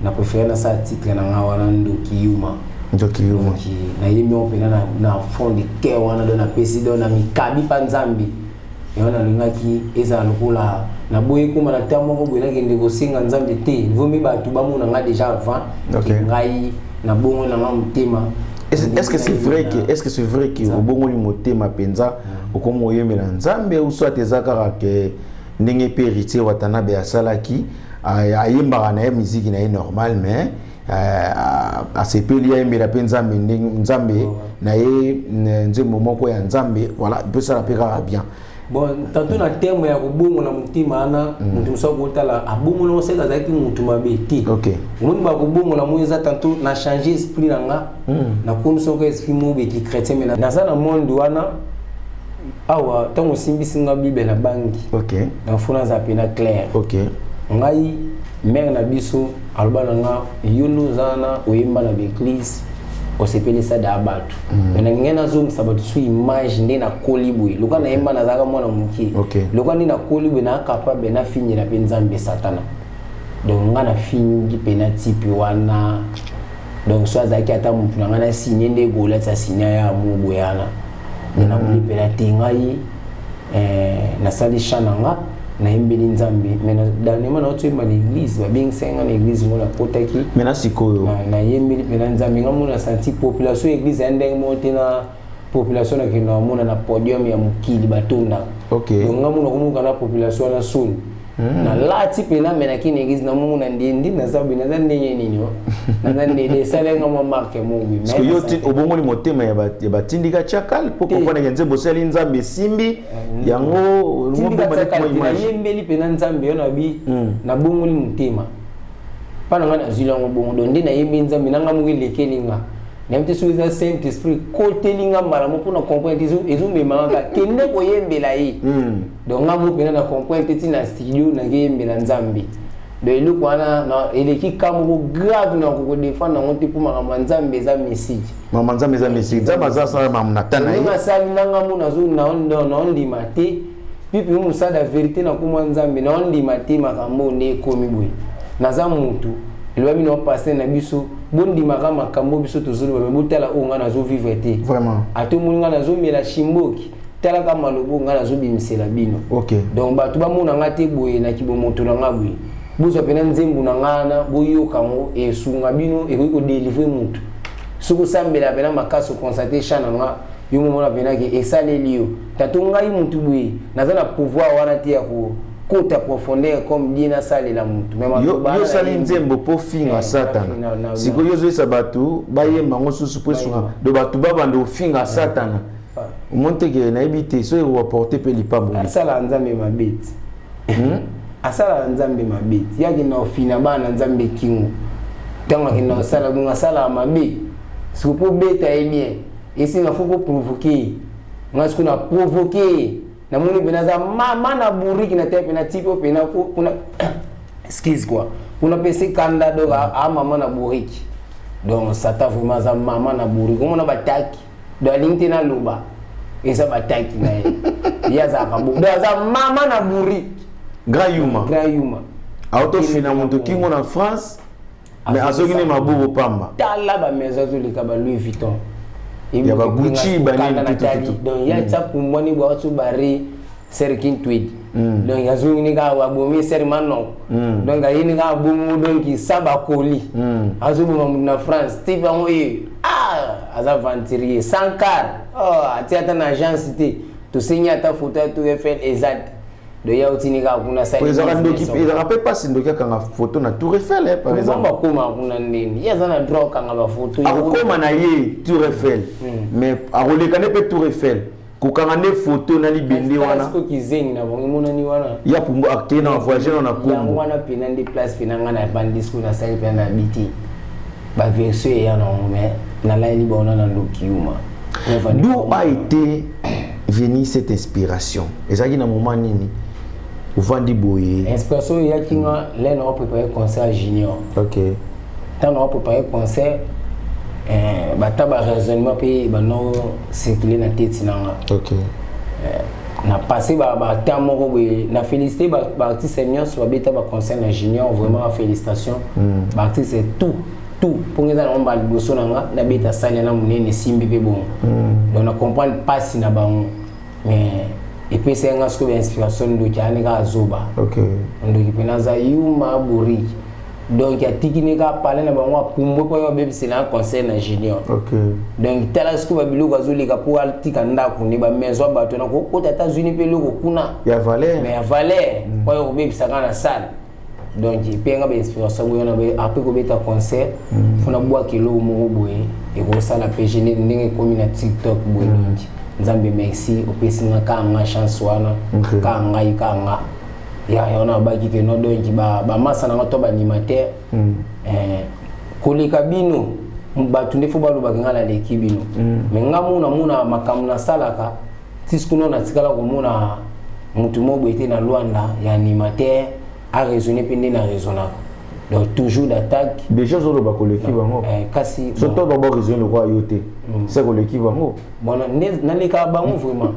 S1: Na préféré nasala titre na nga wana, Ndoki Yuma.
S2: Ndoki Yuma.
S1: Donc nayembi yango mpena na fond de cœur wana, donc napesi, donc na mikabi mpa Nzambe. Yango nalingaki ezala lokola naboyi ekóma na terme moko boye nakende kosenga Nzambe te, vomi bato bamona nga déjà avant. Ngai nabongo na nga motema.
S2: Est-ce que c'est vrai que est-ce que c'est vrai que obongoli motema mpenza, okomi oyembela Nzambe, ou soit eza kaka ke ndenge mpe Héritier Watanabe asalaki, ayembaka na ye musique na ye normal, mais asepeli ayembela mpe Nzambe, ndenge Nzambe na ye, nzembo moko ya Nzambe, voilà, mpe esala mpe kaka bien?
S1: Bon, tantôt na terme ya kobongola motema wana, moto mosusu akotala abongola oseka azalaki motu mabe te. Omoni, bakobongola mo eza tantôt na change esprit na nga, nakomi soko esprit moko beki chrétien, mais naza na monde wana awa. Ntango osimbisi nga Bible na bangi, donc faut naza mpenza clair. Ngai, mare na biso aloba na nga: yo nde oza wana, oyemba na baeglise, osepelisa da bato, mais nalingai nazongisa bato so image nde nakoli boye. Lokola nayemba, nazalaka mwana moke. Lokola nde nakoli boye, naa capable nafingela mpe Nzambe Satana. Donc nga nafingi mpenza type wana. Donc so azalaki ata motu na ngai, nasigne nde Goliath asigne ya mo boye wana. Donc namoni mpenza te ngai nasali chant na nga, nayembeli Nzambe. Mais dernièrement nauti oyemba na église, babengisaki nga na église mo nakotaki.
S2: Maintenant sikoyo,
S1: nayembeli mpenza Nzambe. Nga mona santi population église ya ndenge moko te na population nakende komona na podium ya mokili batondaka. Donc nga mona komoka na population wana soni. Nalati mpena, me naki na église, namomona nde naza boye, naza ndenge nini o, naza ndenge esalenga mwa marque moko boye.
S2: Parce que yo obongoli motema ya batindika tiakal mpo comprendre ke nzembo osali Nzambe esimbi yango.
S1: Tindika
S2: obomba neti
S1: tiakal
S2: mwa
S1: te.
S2: Image.
S1: Nayembeli mpena Nzambe yo na bi nabongoli motema mpa na ngai, nazwili yango bongo. Donc nde nayembi Nzambe nanga moko elekeli nga, nayebi te soki eza Saint Esprit koteli nga mbala moko mpona comprendre te, ezomemaka kaka kende koyembela ye. Donc nga mo mpena na comprendre te, ntina studio nakeyembela Nzambe. Donc eloko wana eleki ka moko grave na kokodefendre yango te, mpo makambo ya Nzambe eza mystique.
S2: Mama, Nzambe eza mystique. Nzambe aza asala makambo na ta na ye.
S1: Ndenge asali nanga mo naondima te. Pipi mosala ya vérité na komwa Nzambe, naondima te makambo nde ekomi boye. Naza mutu elobami na pasteur na biso: bondimaka makambo biso tozoloba, me botala oyo ngai nazovivre te. Ate omoni ngai nazomela shimboki, talaka maloba oyo ngai nazobimisela bino. Donc bato bamona nga te boye na kibomoto na nga boye. Bozwa mpena nzembo na nga wana, boyoka yango, esunga bino, ekoki kodelivre mutu. Soki osambela mpena makasi, oconstate chant na nga, yo momona mpena ke esaleli yo. Tato ngai mutu boye naza na pouvoir wana te ya kokota profondeur comme die nasalela mutu. Mais
S2: yo
S1: maloba
S2: yo
S1: wana
S2: osali nzembo mpo finga Satana. Sikoyo yo ozoyesa bato bayemba yango susu mpo esunga. Do bato babanda kofinga Satana, omoni te ke nayebi te soki ekoaporte mpe lipamboli.
S1: Asalaka Nzambe mabe ti, asalaka Nzambe mabe ti ye akenda kofina bana na Nzambe kingo. Ntango akenda kosala bongo, asalaka mabe. Siko mpo beta ye bien, esinga faut koprovoke ye. Nga siko na provoke ye, namoni mpena aza mama na buriki na te mpena type oyo mpena kuna, excuse quoi, kuna pesi kanda. Donc a mama na buriki. Donc Satan vraiment aza mama na buriki. Omona bataki, donc alingi te naloba, eza bataki na ye. Ye azalaka bo, donc aza mama na buriki.
S2: Grand yuma.
S1: Grand yuma.
S2: Aotofina moto kingo na France, mais azongi ne maboko pamba.
S1: Tala bamaison azoleka, ba Louis Vuitton.
S2: Ya ba Gucci, ba nini, tout, tout, tout.
S1: Donc ya tia pumbwani bwa so bare serkin tweed. Donc azongi ni kaka babomi ser manoko. Donc ayini kaka bongo, donc sa bakoli azoboma motu na France. Type yango ye, ah, aza aventurier sans car. Oh, atia ata na agence te, tosengi ata photo ya Tour Eiffel eza te. Donc ya otini kaka kuna asali
S2: Po ezalaka ndoki.
S1: Business.
S2: Ezalaka mpe mpasi ndoki akanga photo na Tour Eiffel, eh, par exemple.
S1: Bakoma kuna ndeni? Ye aza na droit okanga bafoto.
S2: Akokóma na ye Tour Eiffel, mais akoleka nde mpe Tour Eiffel kokanga nde photo na libende wana.
S1: Siko kizengi na bango emonani wana.
S2: Ya pumbu akei na voyage na
S1: yango
S2: kombo.
S1: Wana mpena nde place mpena ngai na bandi siko nasali mpena na bi te, baversion eya nango, mais nalayeli bango na ndoki yuma.
S2: D'où a été venue cette inspiration? Ezalaki na moment nini ovandi boye?
S1: Inspiration eyaki nga le na oprépare concert junior. Ntango na oprépare concert, bata baraisonnement mpe bano circule na teti na nga. Na passé batemps moko boye, na félicité baartiste nyonso babeta baconcert na junior. Vraiment félicitation baartiste tout tout, mpongo eza nango mbala liboso na nga nabeta sali na monene, esimbi mpe bongo. Donc na comprendre mpasi na bango, mais epesa nga sikoyo bainspiration. Ndoki ayani kaka zoba. Ndoki mpena aza yuma buriki. Donc atiki ne kaka pale na bango, apumbwe mpo oyo abebisela concert na Junior. Donc tala sikoyo babiloko azoleka mpo atika ndako ne bamaison ya bato na kokota, ata azwini mpe eloko kuna
S2: ya valeur.
S1: Mais ya valeur mpo oyo kobebisa kaka na salle. Donc epenga bainspiration boye wana après kobeta concert, fona bwaka eloko moko boye ekosala pg ndenge ekomi na TikTok boye. Donc Nzambe merci, opesi nga kaka nga chance wana. Kaka ngai, kaka nga ya wana abaki ke no. Donc bamasa na nga to baanimateur, koleka bino bato nde fo balobaka nga naleki bino. Mais nga mona mona makambo nasalaka ti sikoyo, natikala komona motu moko boye te na Lwanda ya animateur araisonne mpe nde na raisonnaka. Donc toujours d'attaque.
S2: Déjà ozoloba koleki bango.
S1: Kasi
S2: so to bango raisonne lokola yo te, se koleki bango.
S1: Bon, nalekaka bango vraiment.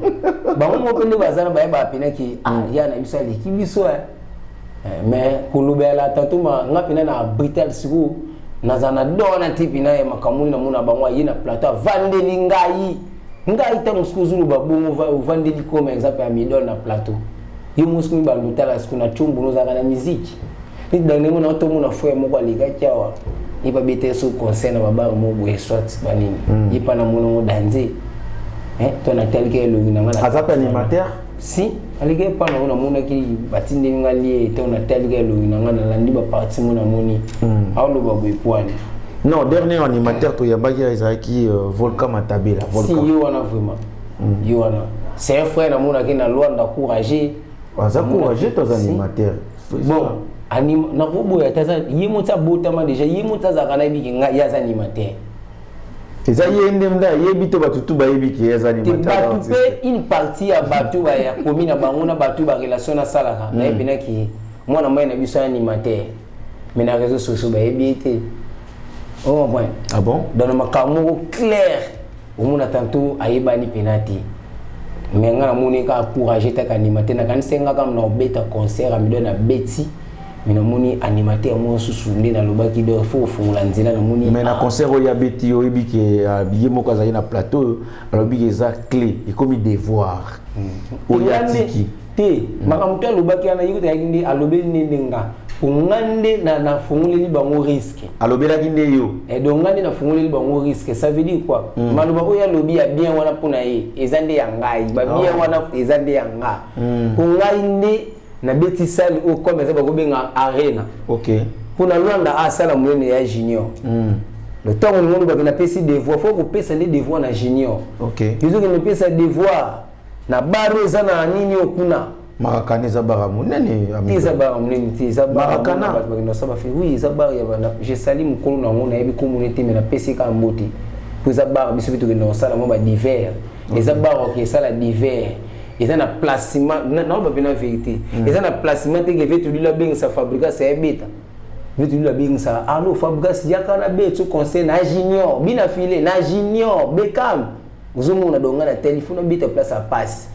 S1: Bango moko nde baza na bayebaka mpenaki, ah, ya na biso aleki biso. Mais kolobela tanto nga mpena na brutal sikoyo, naza na do wana te mpena ya makambo nini. Namona bango aye na plateau, avandeli ngai. Ngai ntango sikoyo ozoloba bongo, ovandeli comme exemple ya Midol na plateau, ye mo sikoyo mibando otala sikoyo na tshombo, ozalaka na musique neti ndenge na otomona frère moko alekaki awa, ye babeta so concert na babare moko boye, soit banini, ye mpa namona ngo danze to nataliki elongi na nga.
S2: Aza mpe animateur?
S1: Si, aleki epa nango, namonaki batindeli nga lie to nataliki elongi na nga, nalandi baparti mo, namoni aoloba boye pwani.
S2: Non, dernier animateur toyambaki ezalaki Volcan Matabela.
S1: Si, ye wana vraiment, ye wana c'est un frère namonaki na Lwanda, courageux.
S2: Aza courageux to aza animateur?
S1: Bon, nakoboya te, ye moti abotama déjà, ye moti azalaka nayebiki ngai ye aza animateur.
S2: Eza ye nde nde ayebi to bato tu bayebi ke eza animateur?
S1: Bato mpe une partie ya bato ya komi na bango na bato barelation nasalaka, nayebinaki mwana mai na biso ya animateur, mais na réseaux sociaux bayebi ye te, ocomprendre?
S2: Ah bon?
S1: Donc makambo moko clair, omona tantôt ayebani mpena te, mais nga namoni kaka courage taka animateur. Nakanisi nga kaka na obeta concert amido na beti, mais namoni animateur mosusu nde nalobaki do fo kofungola nzela, namoni.
S2: Mais na concert oyo abeti, oyebi ke ye moko azali na plateau oyo, alobi ke eza clé, ekomi devoir oyo atiki.
S1: Te, makambo to alobaki wana, ye kutayaki nde alobeli nde nde nga po nga nde nafungoleli bango risque.
S2: Alobelaki nde yo?
S1: Donc nga nde nafungoleli bango risque. Ça veut dire quoi? Maloba oyo alobi ya bien wana mpona ye eza nde ya ngai, babien wana eza nde ya nga, po ngai nde nabeti sale oyo comme eza bakobenga Arena. Mpona Lwanda asala monene ya Junior, le ntango olingo olobaki napesi devoir, fo kopesa nde devoir na Junior. Ezokende opesa devoir na bar oyo eza na nini oyo kuna.
S2: Marakana eza bara monene.
S1: Te, eza bar monene te, eza bar bato bakenda kosala bafe. Oui, eza bar ya je sali mokolo na yango, nayebi komona te, mais napesi kaka mbote po eza bar biso mpe tokenda kosala mwa badivers. Eza bar oke esala divers, eza na placement, naoloba mpe na vérité, eza na placement te ke vetulila abengisa Fabrigas ayebeta. Vetulila abengisa allo Fabrigas, yaka na beto conseil na Junior bina file na Junior Bekam. Ozomona, donc nga na teli funa beta place ya passe.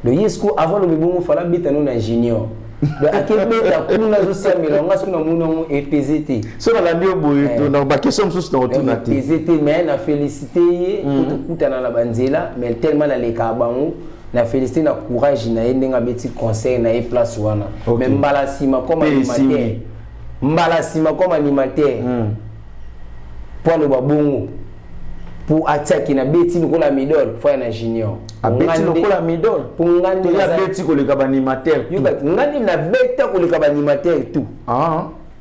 S1: Donc ye siko avant lobi bongo fala beta no na Junior, donc akebeta kuna azosiamela nga soki namoni yango epese te.
S2: So nalandi yo boye, na baquestion mosusu na kotuna te.
S1: Epese te, mais na félicité ye po tokutana na banzela, mais tellement nalekaka bango, na félicité na courage na ye ndenge abeti concert na ye place wana. Mais mbala nsima comme animateur, mbala nsima comme animateur, po aloba bongo mpo atiaki na beti lokola Midol, fo ya na Junior.
S2: Abeti lokola Midol?
S1: Mpo nga
S2: nde abeti koleka baanimateur?
S1: Nga nde nabeta koleka baanimateur tout.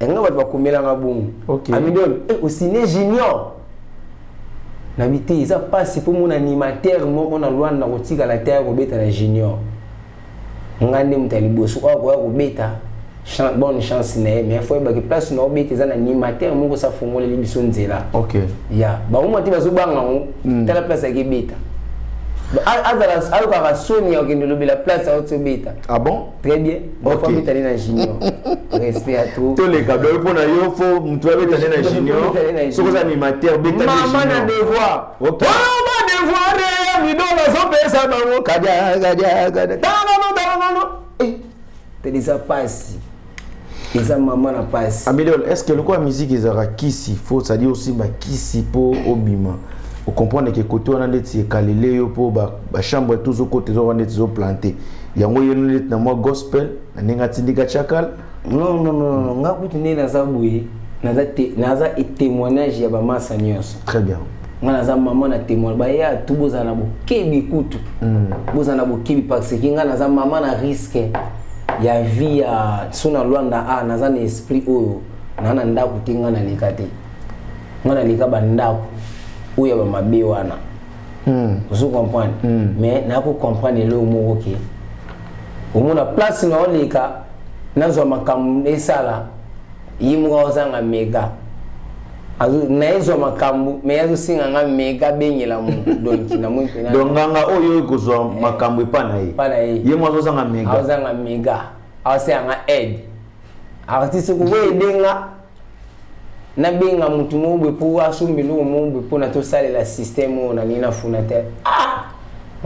S1: Nga bato bakomelanga bongo: "Amidol, osine Junior." Nabi te, eza mpasi mpo mona animateur moko na Lwanda kotikala te ya kobeta na Junior. Nga nde moto ya liboso oyo akoya kobeta. Bonne chance na ye, mais fo yebaki place na obeta eza na animateur moko sa fongoleli biso nzela. Ya bango te bazobanga yango. Tala place akebeta, azala ayokaka soni ya kokende lobela place auti obeta.
S2: Ah bon?
S1: Très bien. Ok, abetani na Junior, respect à tout.
S2: Toleka doyo mpona yo, fo moto abetani na Junior. Soki oza animateur, betani.
S1: Mama na devoir, ba devoir ya Midolo azopesa bango kadia kadia kadia, tangono tangono te, eza pasi, eza mama na pasi.
S2: Amidol, est ce que lokola musique ezalaka kisi, faut, c'est-à-dire osimba kisi mpo obima, ocomprendre ke kote wana ndeti ekalele yo mpo bachambre tozokota, ezoka ndeti ezoplante yango, ye neti na mwa gospel na ndenge atindika chakal.
S1: Non, non, non, non, nga kutu nde naza boye, naza te, naza témoignage ya bamasa nyonso.
S2: Très bien.
S1: Nga naza mama na témoin, baya tu bozala na bokebi kutu. Bozala na bokebi parce que nga naza mama na risque ya vie ya so na Luanda a naza na esprit oyo na na ndako te, nga naleka te. Nga naleka bandako oyo ya bamabe wana. Ozo comprendre? Mais nako comprendre eloko moko ke omona place na oleka nazwa makambo esala ye moko azanga mega nayezwa makambo me azosenga nga mega bengela motu, donc namoni mpena.
S2: Donc nganga oyo ekozwa makambo epa na ye.
S1: Epa na ye.
S2: Ye mo azozanga mega.
S1: Azozanga mega, azosenga nga aide artiste kokoyede nga nabenga motu moko boye mpo asomba eloko moko boye mpona tosalela système oyo nalingi nafuna te. Ah,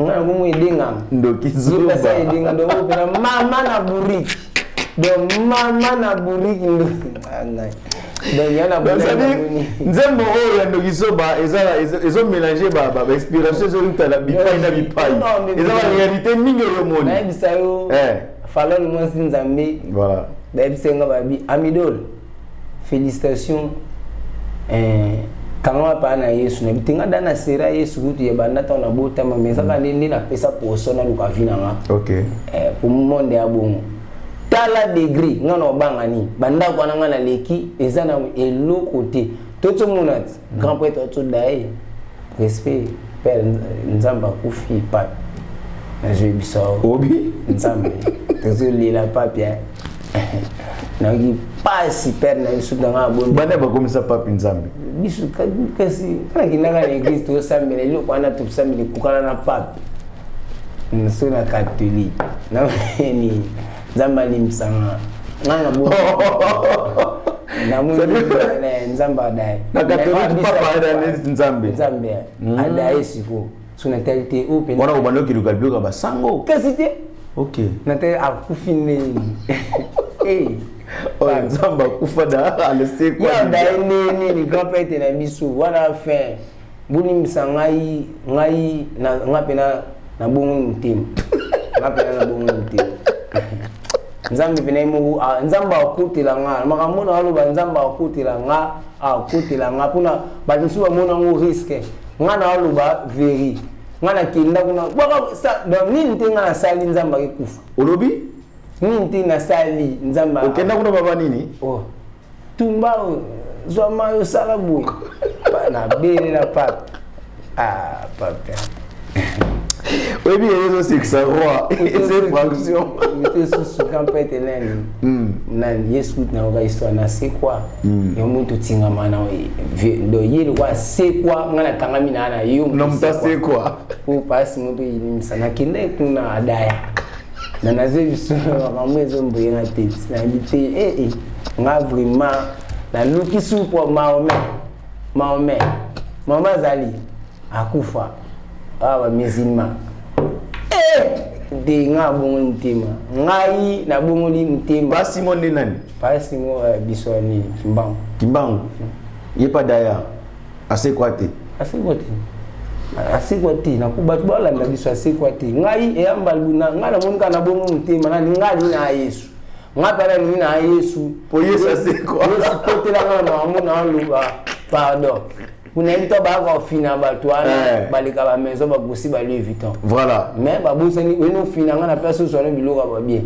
S1: nga nakomo edenganga.
S2: Ndoki zoba.
S1: Zoba edenga, donc oyo mpena mama na bourrique, donc mama na bourrique ndoki. Ah, ngai donc ya na
S2: Donc, c'est-à-dire, nzembo oyo ya ndoki zoba ezomélange bainspiration, ezoluta na bipai na bipai, eza baréalité mingi oyo omoni.
S1: Nayebisa yo. Falon mwasi Nzambe. Bayebisa nga babi Amidol, félicitation, kangama paa na Yesu. Nayebi te nga da na sera Yesu kutu ya banda ntango nabotama, mais ezaka nde nde napesa poso naluka vi na nga. Po monde ya bongo, tala degré nga na obanga nini, bandako wana nga naleki eza na eloko te. Tozomona ti grand prêtre atoda ye respect, père Nzambe akufi, pape nazoyebisa.
S2: Obi.
S1: Nzambe tozolela pape ya nayoki pasi, père na biso nanga aboni.
S2: Bana bakomisa papi Nzambe.
S1: Biso kasi nakendaka na église, tosambela eloko wana, tosambela ekokana na pape so na catholique namoni Nzambe alimbisanga nga na bo namoni Nzambe adaye.
S2: Na catholique papa ada neti Nzambe.
S1: Nzambe adaye sikoyo so natali te oyo
S2: pene wana obanda okiluka biloko ya basango.
S1: Kasi te. Natali akufi ndeni.
S2: Oyo Nzambe akufa da alesekwa.
S1: Ya adaye nini, grand prêtre na biso wana fin bolimbisa ngai, ngai nga mpena nabongoli motema, nga mpena nabongoli motema. Nzambe mpena ye moko, Nzambe akotela nga makambo na aloba, Nzambe akotela nga, akotela nga mpona bato mosusu bamona yango risque. Nga na aloba veri, nga nakenda kuna bwaka donc nini te, nga nasali Nzambe akekufa.
S2: Olobi?
S1: Nini te nasali Nzambe.
S2: Okenda kuna baba nini?
S1: Oh. Tumba zwa mai osala boye nabelela pape, ah pape.
S2: Oyebi ezosekisa roi eze fraction.
S1: Te susu grand prêtre nani nani ye suku nayoka histoire na sekwa yo moto otingama na do ye lokwa asekwa, nga nakangami na na yo.
S2: Na moto asekwa.
S1: Po pasi moto elimisa nakende kuna adaya na nazwi biso makambo ezomboyenga te, nayebi te ee nga vraiment naluki supu Mahomet, Mahomet, Mahomet azali akufa awa bamusulman te, nga abongoli motema, ngai nabongoli motema.
S2: Basimo nde nani?
S1: Basimo biso ya nini, Kimbangu.
S2: Kimbangu ye pa daya asekwa te.
S1: Asekwa te, asekwa te, bato balanda biso, asekwa te. Ngai eyamba ngai namoni kaka nabongo motema nani ngai alingi na Yesu, ngai mpe nalingi na Yesu.
S2: Po Yesu asekwa.
S1: Yesu kotelanga na makambo na aloba pardon kuna yebi to bayaka kofina bato wana baleka bamaison bagosi ba Louis Vuitton. Mais babosani oyini ofina nga na place ozwana biloko ya babien.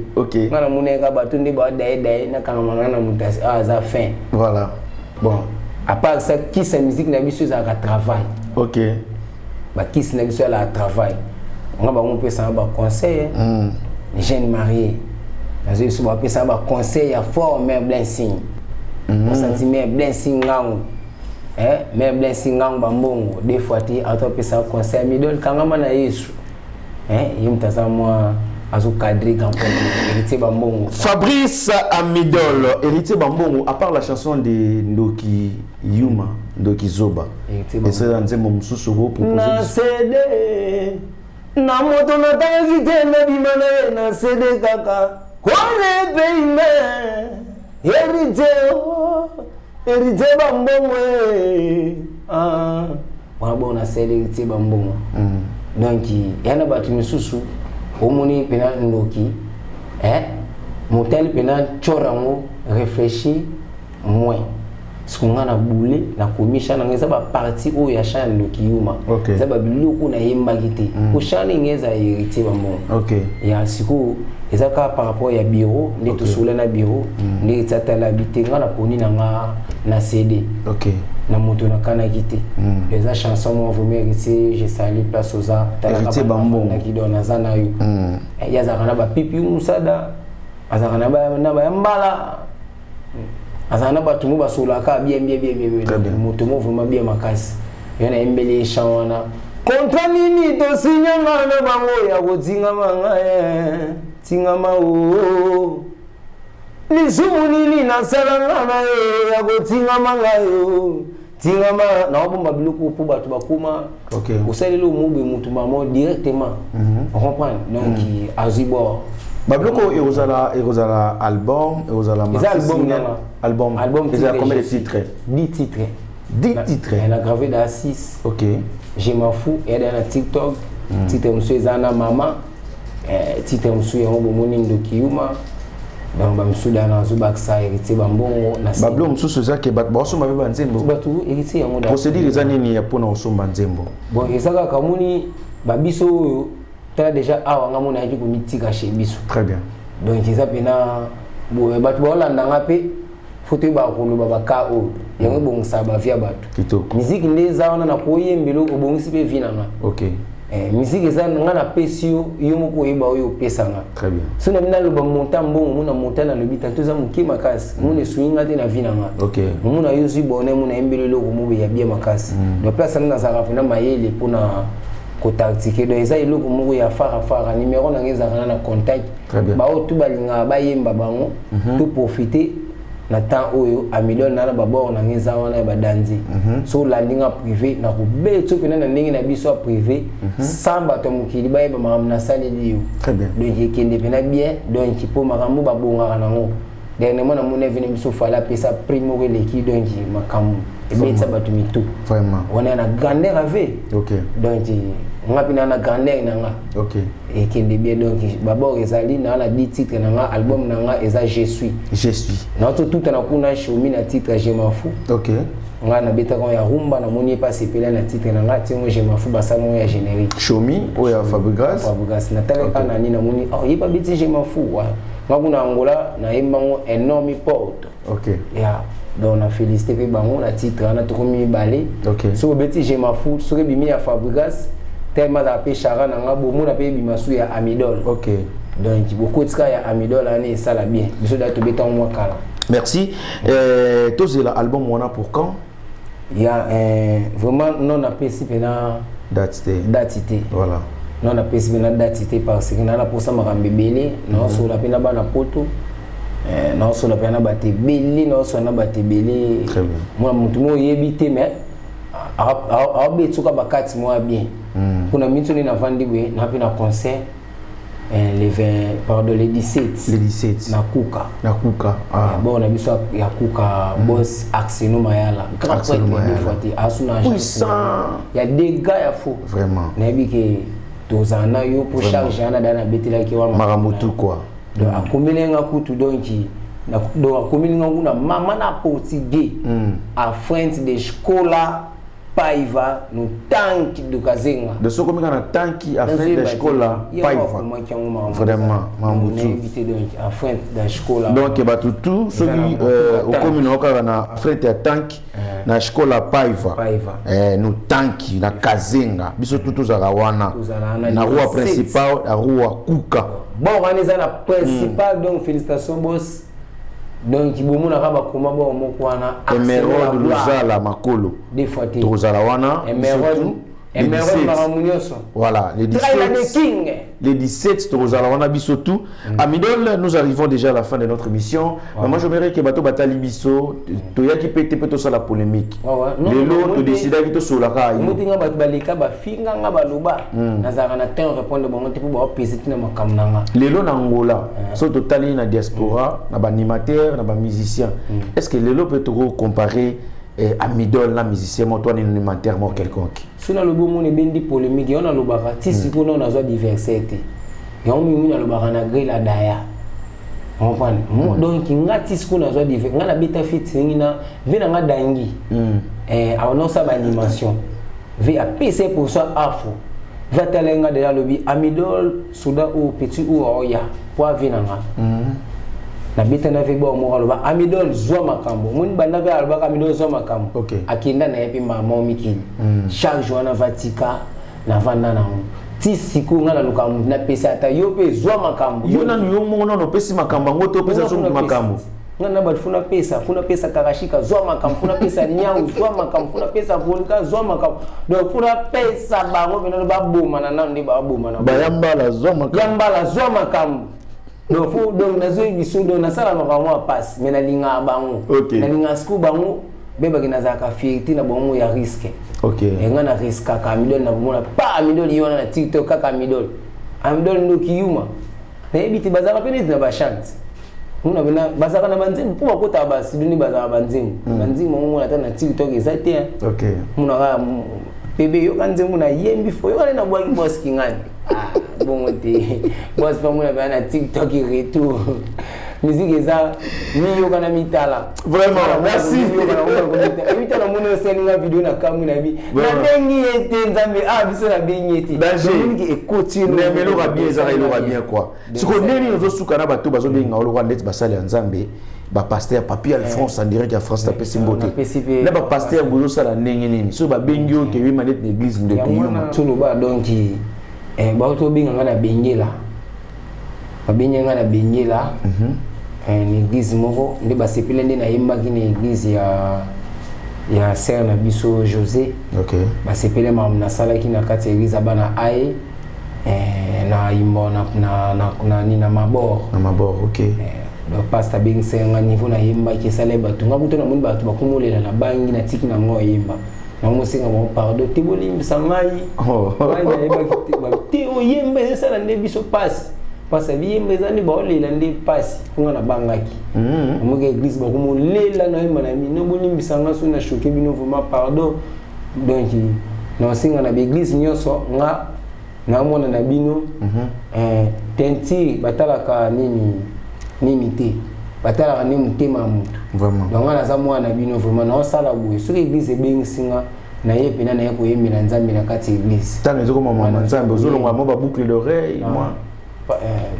S1: Nga namonaka bato nde badayedaye nakangama nga na moto aza fin. Bon, à part ça, kisi ya musique na biso ezalaka travail. Bakisi na biso ezalaka travail, nga bango mpesanga baconseil jeune marié nazwi biso bapesanga baconseil ya fort mare blessing osanti mare blessing ngango mare blessing ngango bambongo deux fois te auto apesaka conseil Midol kangama na Yesu, ye moto aza mwa azocadre grand prêtre Héritier Bambongo.
S2: Fabrice Amidol, Héritier Bambongo, à part la chanson de Ndoki Yuma, Ndoki Zoba, eza nzembo mosusu
S1: na
S2: proposer?
S1: Sede na moto natangaki te, nabima na ye na sede kaka kone peime Héritier, Héritier Bambongo. Wana bongo nasali Héritier Bambongo. Donc ya na bato misusu omoni mpena ndoki. Motali mpena tsor yango réfléchir moins. Soki nga na boule nakomi chant nanga, eza bapartie oyo ya chant ya Ndoki Yuma. Eza babiloko nayembaki te po chant ndenge eza Héritier Bambongo. Ya sikoyo eza kaka par rapport ya bureau nde tosola na bureau nde eti atala bi te, nga naponi na nga na CD na moto nakanaki te. Eza chanson moko vraiment, Héritier, je sali place oza.
S2: Héritier Bambongo.
S1: Donc naza na yo. Ye azalaka na bapipi musada, azalaka na bayambala, azalaka na bato mo basolaka bien bien bien bien
S2: Très
S1: bien.
S2: bien.
S1: Moto mo vraiment bien makasi. Yo nayembeli ye chant wana, contrat nini tosinyanga na bango ya kotingama ngai, tingama o lisumu nini nasalanga na yo ya kotingama ngai o tingama. Naobomba biloko mpo bato bakóma osaleli omobe motu mamo directement comprendre. Donc azwi bord.
S2: Babiloko ekozala album, ekozala
S1: Eza
S2: maxi
S1: album
S2: single?
S1: Nanga.
S2: Album.
S1: Album.
S2: Ezala
S1: titre
S2: combien de
S1: Je suis.
S2: titres?
S1: 10 titres.
S2: 10 titres.
S1: Na gravé da 6. Je m'en fous eyada na TikTok. Titre mosusu eza na mama, titre mosusu yango bomoni Ndoki Yuma. Donc bamosusu da nazobakisa Héritier Bambongo na
S2: Babiloko mosusu eza ke bato baosomba mpe banzembo.
S1: Bato Héritier yango
S2: Procédure eza nini ya mpona kosomba nzembo?
S1: Bon, eza kaka omoni babiso oyo, tala déjà awa nga mona ayaki komitika chez biso.
S2: Très bien.
S1: Donc eza mpena boye, bato baolandanga mpe fo toyebaka koloba baka oyo yango ebongisaka bavie ya bato.
S2: Kitoko.
S1: Musique nde eza wana na koyembela, obongisi mpe vie na nga. Musique eza nga napesi yo, yo moko oyeba oyo opesanga.
S2: Très bien.
S1: So na bino naloba monta mbongo, mona monta nalobi tanto eza moke makasi, mona esungi nga te na vie na nga. Omona yo ozwi bonne, mona yembeli eloko mobe ya bien makasi. Donc place wana nazalaka mpena mayele mpona kotactique. Donc eza eloko moko ya farafara. Numéro nanga ezalaka na contact.
S2: Très bien.
S1: Baoyo tu balingaka bayemba bango, to profite na temps oyo Amidol na babord nanga eza wana ya badanzi. So olandi nga privé, nakobeta so mpena na ndenge na biso ya privé, sans bato ya mokili bayeba makambo nasaleli yo.
S2: Très bien.
S1: Donc ekende mpena bien. Donc mpo makambo babongaka nango, dernièrement namoni avene biso Fally apesa prix moko eleki. Donc makambo ebetisa bato mitu. Wana na grandeur ave. Donc nga mpe na grandeur na nga. Ekende bien. Donc babord ezali na 10 titre na nga. Album na nga eza Je suis.
S2: Je suis.
S1: Naototutana kuna Shomi na titre Je m'en fous. Nga nabetaka ya rumba, namoni ye mpe asepela na titre na nga, ationgo Je m'en fous, basala ngo ya générique.
S2: Shomi oyo ya Fabregas.
S1: Fabregas. Natalaka na nini, namoni oh, ye babeti Je m'en fous. Wa nga kuna Angola nayembango énorme porte. Ya donc na félicité mpe bango na titre wana, tokomi mibale. Soki obeti Je m'en fous, soki ebimi ya Fabregas, tellement azala mpe chara na nga, bomona mpe ebima su ya Amidol. Donc bokotika ya Amidol wana esala bien. Biso da tobetango mwa kala.
S2: Merci. Tozela album wana pour quand?
S1: Ya vraiment non, napesi mpena
S2: date te.
S1: Date te. Non, napesi mpena date te parce que naa naposa makambo ebele. Naosola mpe na bana poto, naosola mpe na bato ebele, naosola na bato ebele.
S2: Très bien.
S1: Mona motu mo oyebi te, mais aobeti soka bakati mwa bien mpona minso nde navandi boye na mpe na concert, le 20, pardon, le 17.
S2: Le 17.
S1: Na Kuka.
S2: Na Kuka, ah.
S1: Bon, na biso ya Kuka, boss Axeno Mayala, grand
S2: Axeno
S1: prêtre.
S2: Mayala.
S1: Deux fois te asu na
S2: Puissant.
S1: ya dégâts ya faux. Nayebi ke tozala na yo po charge wana da nabetelaki wana.
S2: Makambo tout quoi.
S1: Donc akomeli nga kutu, donc donc akomeli nga kuna mama na portugais, à frente de escola Paiva, no tanque do Kazenga.
S2: De soki omeka na tanki à frente da escola Paiva, vraiment makambo tout.
S1: Nayebi te, donc à frente da escola.
S2: Donc bato tout, soki okomi na yo kaka na frente ya tanki na escola Paiva.
S1: Paiva.
S2: No tanki na Kazenga, biso tu tozalaka wana.
S1: Tozala wana
S2: na rua
S1: le 17.
S2: Principal ya rua Kuka.
S1: Bon, wana eza na principal. Donc félicitation boss. Donc bomonaka bakoma bao moko wana.
S2: Emeraude Luzala makolo.
S1: Deux fois te.
S2: Tokozala wana.
S1: Emeraude, Emeraude, makambo nyonso.
S2: Voilà, le
S1: Traila de
S2: 17.
S1: King.
S2: Le 17, tokozala wana biso tout. Amidol, nous arrivons déjà à la fin de notre émission. Mais moi, j'aimerais que bato batali biso, toyaki pe te pe tosala polémique.
S1: Non,
S2: Lelo
S1: non,
S2: todécidaki tosolaka yo.
S1: Omotinga bato baleka bafinga nga, baloba, nazalaka na temps répondre bango te mpo baopesa ntina makambo na nga.
S2: Lelo na Angola, so totali na diaspora, na baanimateur, na bamusicien, est-ce que lelo peut toko comparer Amidol na musicien moko to animateur moko quelconque?
S1: So nalobi, omona ebendi polémique. Yango nalobaka ti sikoyo nao nazwa adversaire te. Yango mingi nalobaka na gré la daya. Comprendre? Donc nga ti sikoyo nazwa dive, nga nabeta featuring na ve na nga Dangi. Awa nosala baanimation ve apesa ye pourcent afro ve atala ye nga deja alobi Amidol soda oyo petit oyo aoya po ave na nga. Nabeta na ve bao moko aloba Amidol zwa makambo omoni banda ve alobaka Amidol zwa makambo. Akenda na ye mpe mama mikili charge wana vatika navanda nango ti sikoyo nga naluka motu napesa ata yo mpe zwa makambo.
S2: Yo nanu, yo moko nanu opesi makambo yango te, opesa so makambo.
S1: Nga na bato funa pesa, funa pesa Karashika zwa makambo, funa pesa Nyau zwa makambo, funa pesa Volka zwa makambo. Donc funa pesa bango mpena babomana nano nde babomana.
S2: Bayambala zwa makambo.
S1: Yambala zwa makambo. Donc fo donc nazoyi biso, donc nasala makambo ya pasi, mais nalingaka bango. Nalingaka sikoyo bango bebaki nazalaka fierté na bango ya risque. Nga na riskaka Amidol na bomona pa Amidol ye wana na TikTok kaka Amidol. Amidol ndoki yuma. Nayebi te bazalaka mpe neti na bachante. Mona bena bazalaka na banzembo mpo bakotaka bastudio nde bazalaka banzembo. Banzembo yango mona ata na TikTok eza te. Mona kaka bebe yoka nzembo nayembi fo yoka nde nabwaki boss kingani. Ah, bongo te. Boss mpe mona bena na TikTok retour. Musique eza miyoka na mitala.
S2: Vraiment, merci.
S1: Mitala moni osalinga video na kamwi na bi. Nabengi ye te Nzambe, ah biso nabengi ye te.
S2: Danger.
S1: Dominiki ekoti.
S2: Mais eloko ya bien ezaka eloko ya bien quoi. Sikoyo ndenge nini ozosuka na bato bazobenga oloka ndeti basali ya Nzambe, bapasteur Papi Alphonse en direct ya France, napesi mbote
S1: Napesi mpe-
S2: na bapasteur, bozosala ndenge nini soki babengi yo keyema neti na église ndoki
S1: Yango wana
S2: yuma?
S1: toloba donc bauti obenga nga na Bengela, babengi nga na Bengela na église moko nde basepeli nde nayembaki na église ya sœur na biso José. Basepeli makambo nasalaki na kati ya église ya bana aye na yimbo na Mabor.
S2: Na Mabor, ok.
S1: Donc pasteur abengisaki nga, niveau nayembaki esala ye bato nga kuta namoni bato bakomolela na bangi natiki na ngo oyemba nango mosenga bango pardon te, bolimbisa ngai. Ngai nayebaki te, te oyemba ezosala nde biso pasi pasi abiyemba eza nde baolela nde pasi mpo nga nabangaki. Namoki église bakomolela nayemba na bino, bolimbisa nga so na choquer bino, vraiment pardon. Donc naosenga na baeglise nyonso nga naomona na bino teinture batalaka nini nini te, batalaka nde motema ya motu. Donc nga naza mwana na bino, vraiment naosala boye soki église ebengisi nga naye mpena naye koyembela Nzambe na kati ya église.
S2: Ntango ezokoma mama Nzambe, ozolongola mwa baboucle d'oreille mwa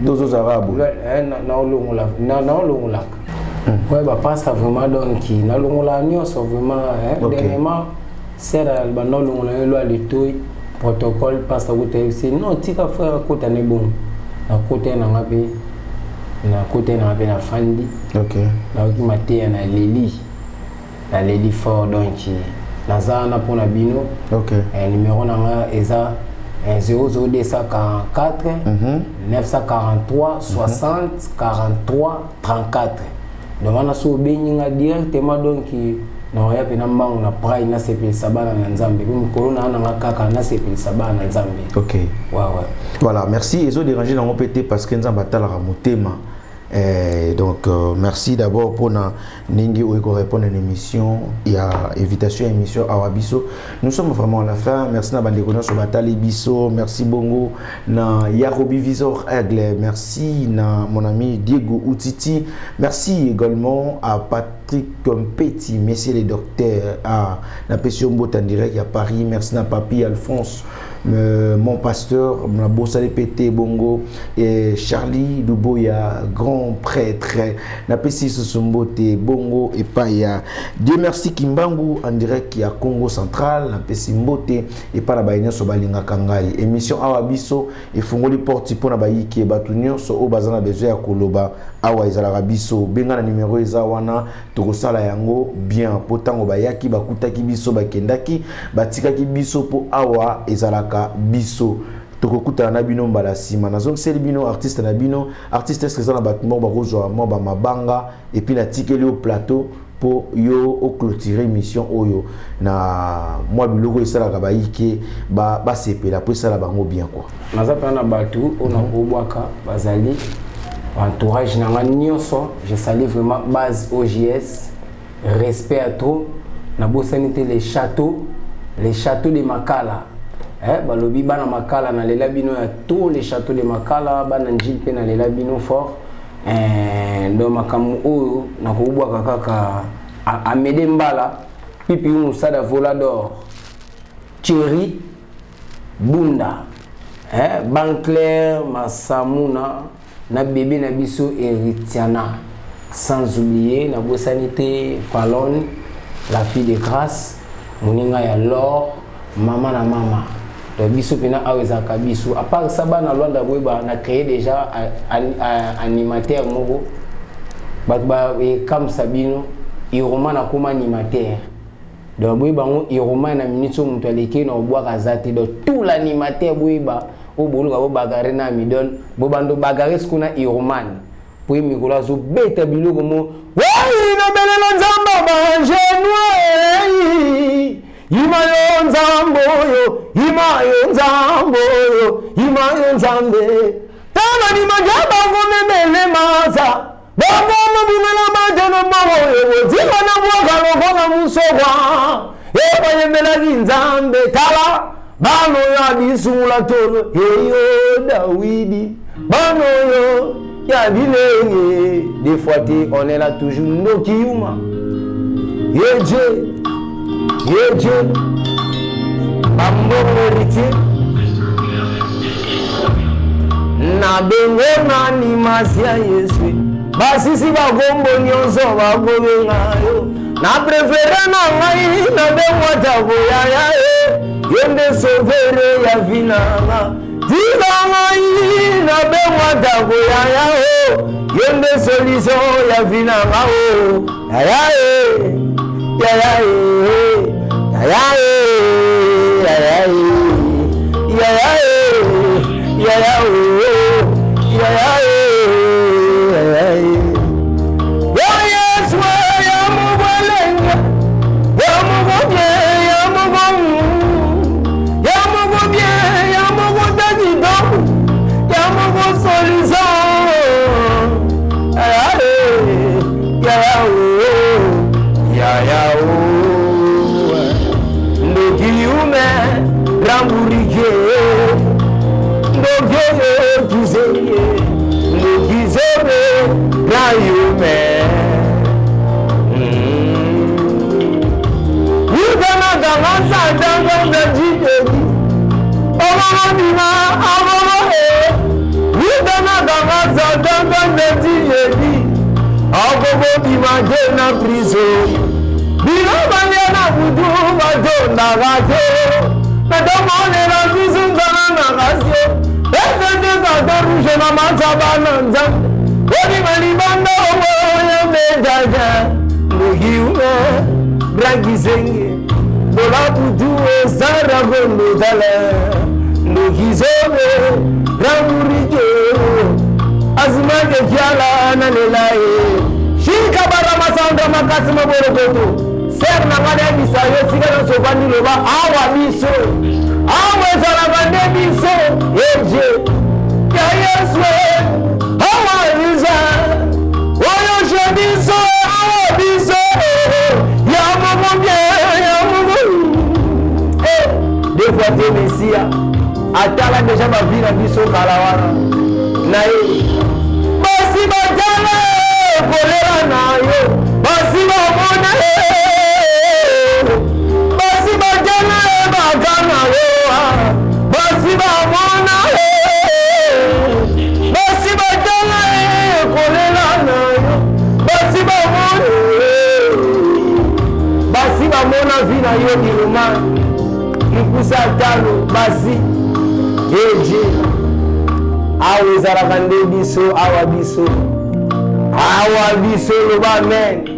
S2: tozozala boye?
S1: Naolongolaka ouais bapasta vraiment, donc nalongolaka nyonso vraiment. Dernièrement sœur banda olongola yo lwa litoi protocole, pasteur kuta yebisi non tika frère akota ne bongo nakota ye nanga mpe nakota ye nanga mpe nafandi. Nayoki mateya, naleli, naleli fort. Donc naza wana mpona bino. Numéro na nga eza 00244 943 60 43 34. Donc wana so obengi nga directement, donc naoya mpena mbangu na prai nasepelisa bana na Nzambe mpe mokolo na nanga kaka nasepelisa bana na Nzambe. Ouais.
S2: Voilà, merci. Ezodéranger nango mpe te parce que Nzambe atalaka motema. Donc merci d'abord pour na ndenge oyo répondre à une émission, il y a invitation à émission awa biso. Nous sommes vraiment à la fin. Merci na bandeko nyonso batali biso, merci bongo na Yarobi Visor Aigle, merci na mon ami Diego Outiti, merci également à Patrick Petit, messieurs les docteurs à na Pesio Mbota en direct à Paris, merci na Papi Alphonse, mon pasteur na Bosale PT Bongo et Charlie Duboya, grand prêtre, napesi susu mbote bongo epai ya Dieu merci Kimbangu en direct ya Congo Central, napesi mbote epai na baye nyonso balingaka ngai. Émission awa biso efungoli porte mpona bayiki bato nyonso oyo baza na besoin ya koloba awa ezalaka biso benga na numero eza wana, tokosala yango bien mpo ntango bayaki bakutaki biso, bakendaki batikaki biso mpo awa ezalaka biso. Tokokutana na bino mbala nsima. Nazongiseli bino artiste na bino. Artiste, eske eza na bato moko bakozwa mwa bamabanga et puis natikeli yo plateau mpo yo oclôturer émission oyo na mwa biloko esalaka bayike basepela mpo esala bango bien quoi?
S1: Naza mpena na bato oyo nakobwaka bazali entourage na nga nyonso. Je salue vraiment base OGS, respect à trop. Nabosani te les châteaux, les châteaux de Makala, balobi bana Makala nalela bino ya tous les châteaux de Makala, bana Njili mpe nalela bino fort. Eh, donc makambo oyo nakobwaka kaka Amede Mbala, Pipi Musada Volador, Thierry Bunda, eh, Banclair Masamuna na bebe na biso Heritiana, sans oublier nabosani te Falon, la fille de grâce, moninga ya l'or, mama na mama. Donc biso pena awa ezalaka biso. À part ça bana Luanda boyeba na créer déjà animateur moko bato ba ekamsa bino Iroma na koma animateur. Donc boyeba ngo Iroma na minute oyo moto aleki na obwaka aza te. Donc tout l'animateur boyeba oyo boluka bo bagarre na Amidon, bobando bagarre siko na Iromane. Po ye mikolo azobeta biloko mo wai nabelela nzambe bangenue yima yo nzambe oyo yima yo nzambe oyo yima yo nzambe tala nimanja bakomemele maza bakomobimela bateno moko oyo botika na bwaka lokola musokwa ebayembelaki nzambe tala bano ya bisungula tolo eyo Dawidi bano yo ya bilenge des fois te on est là toujours ndoki yuma ye Dieu ye Dieu bambongo héritier na bengo na animasi ya Yesu basisi bakombo nyonso bakobenga yo na prefere na ngai na bengo ata koyaya ye yo nde sauveur ya vie na nga tika ngai na bengo ata koyaya o yo nde solution ya vie na nga o yaya e yaya e yaya e yaya e yaya e yaya o yaya e yaya e yo Yesu ya mubwelenge ya mubobye ya mubomu ya mubobye ya mubotagito ya mubosolizo yaya e yaya o yaya o ndoki yume ramburike ndoki oyo kizeye ndoki zobe rayume akobobima te na prison bino balia na butu batondaka te natomonela susu nzala na kasio ezete kata rouge na matsaba na nzambe obima libanda oyo mbetaka ndokiume brakisenge bola butu osara kondotala ndokizobe ramurike azimake kiala nalela ye shika bara masandra makasi maborokoto ser na ngai nayebisa yo esika nyonso ovandi loba awa biso awa ezalaka nde biso eje ya Yesu awa biso oyo je biso awa biso ya moko bien ya moko des fois te Messia atala deja bavi na biso kala wana na ye basi batala kolela na yo basi bamona basi batala baka na yo basi bamona basi batala kolela na yo basi bamona basi bamona vi na yo biloma mikusa talo basi eje awa ezalaka nde biso awa biso awa biso loba amen.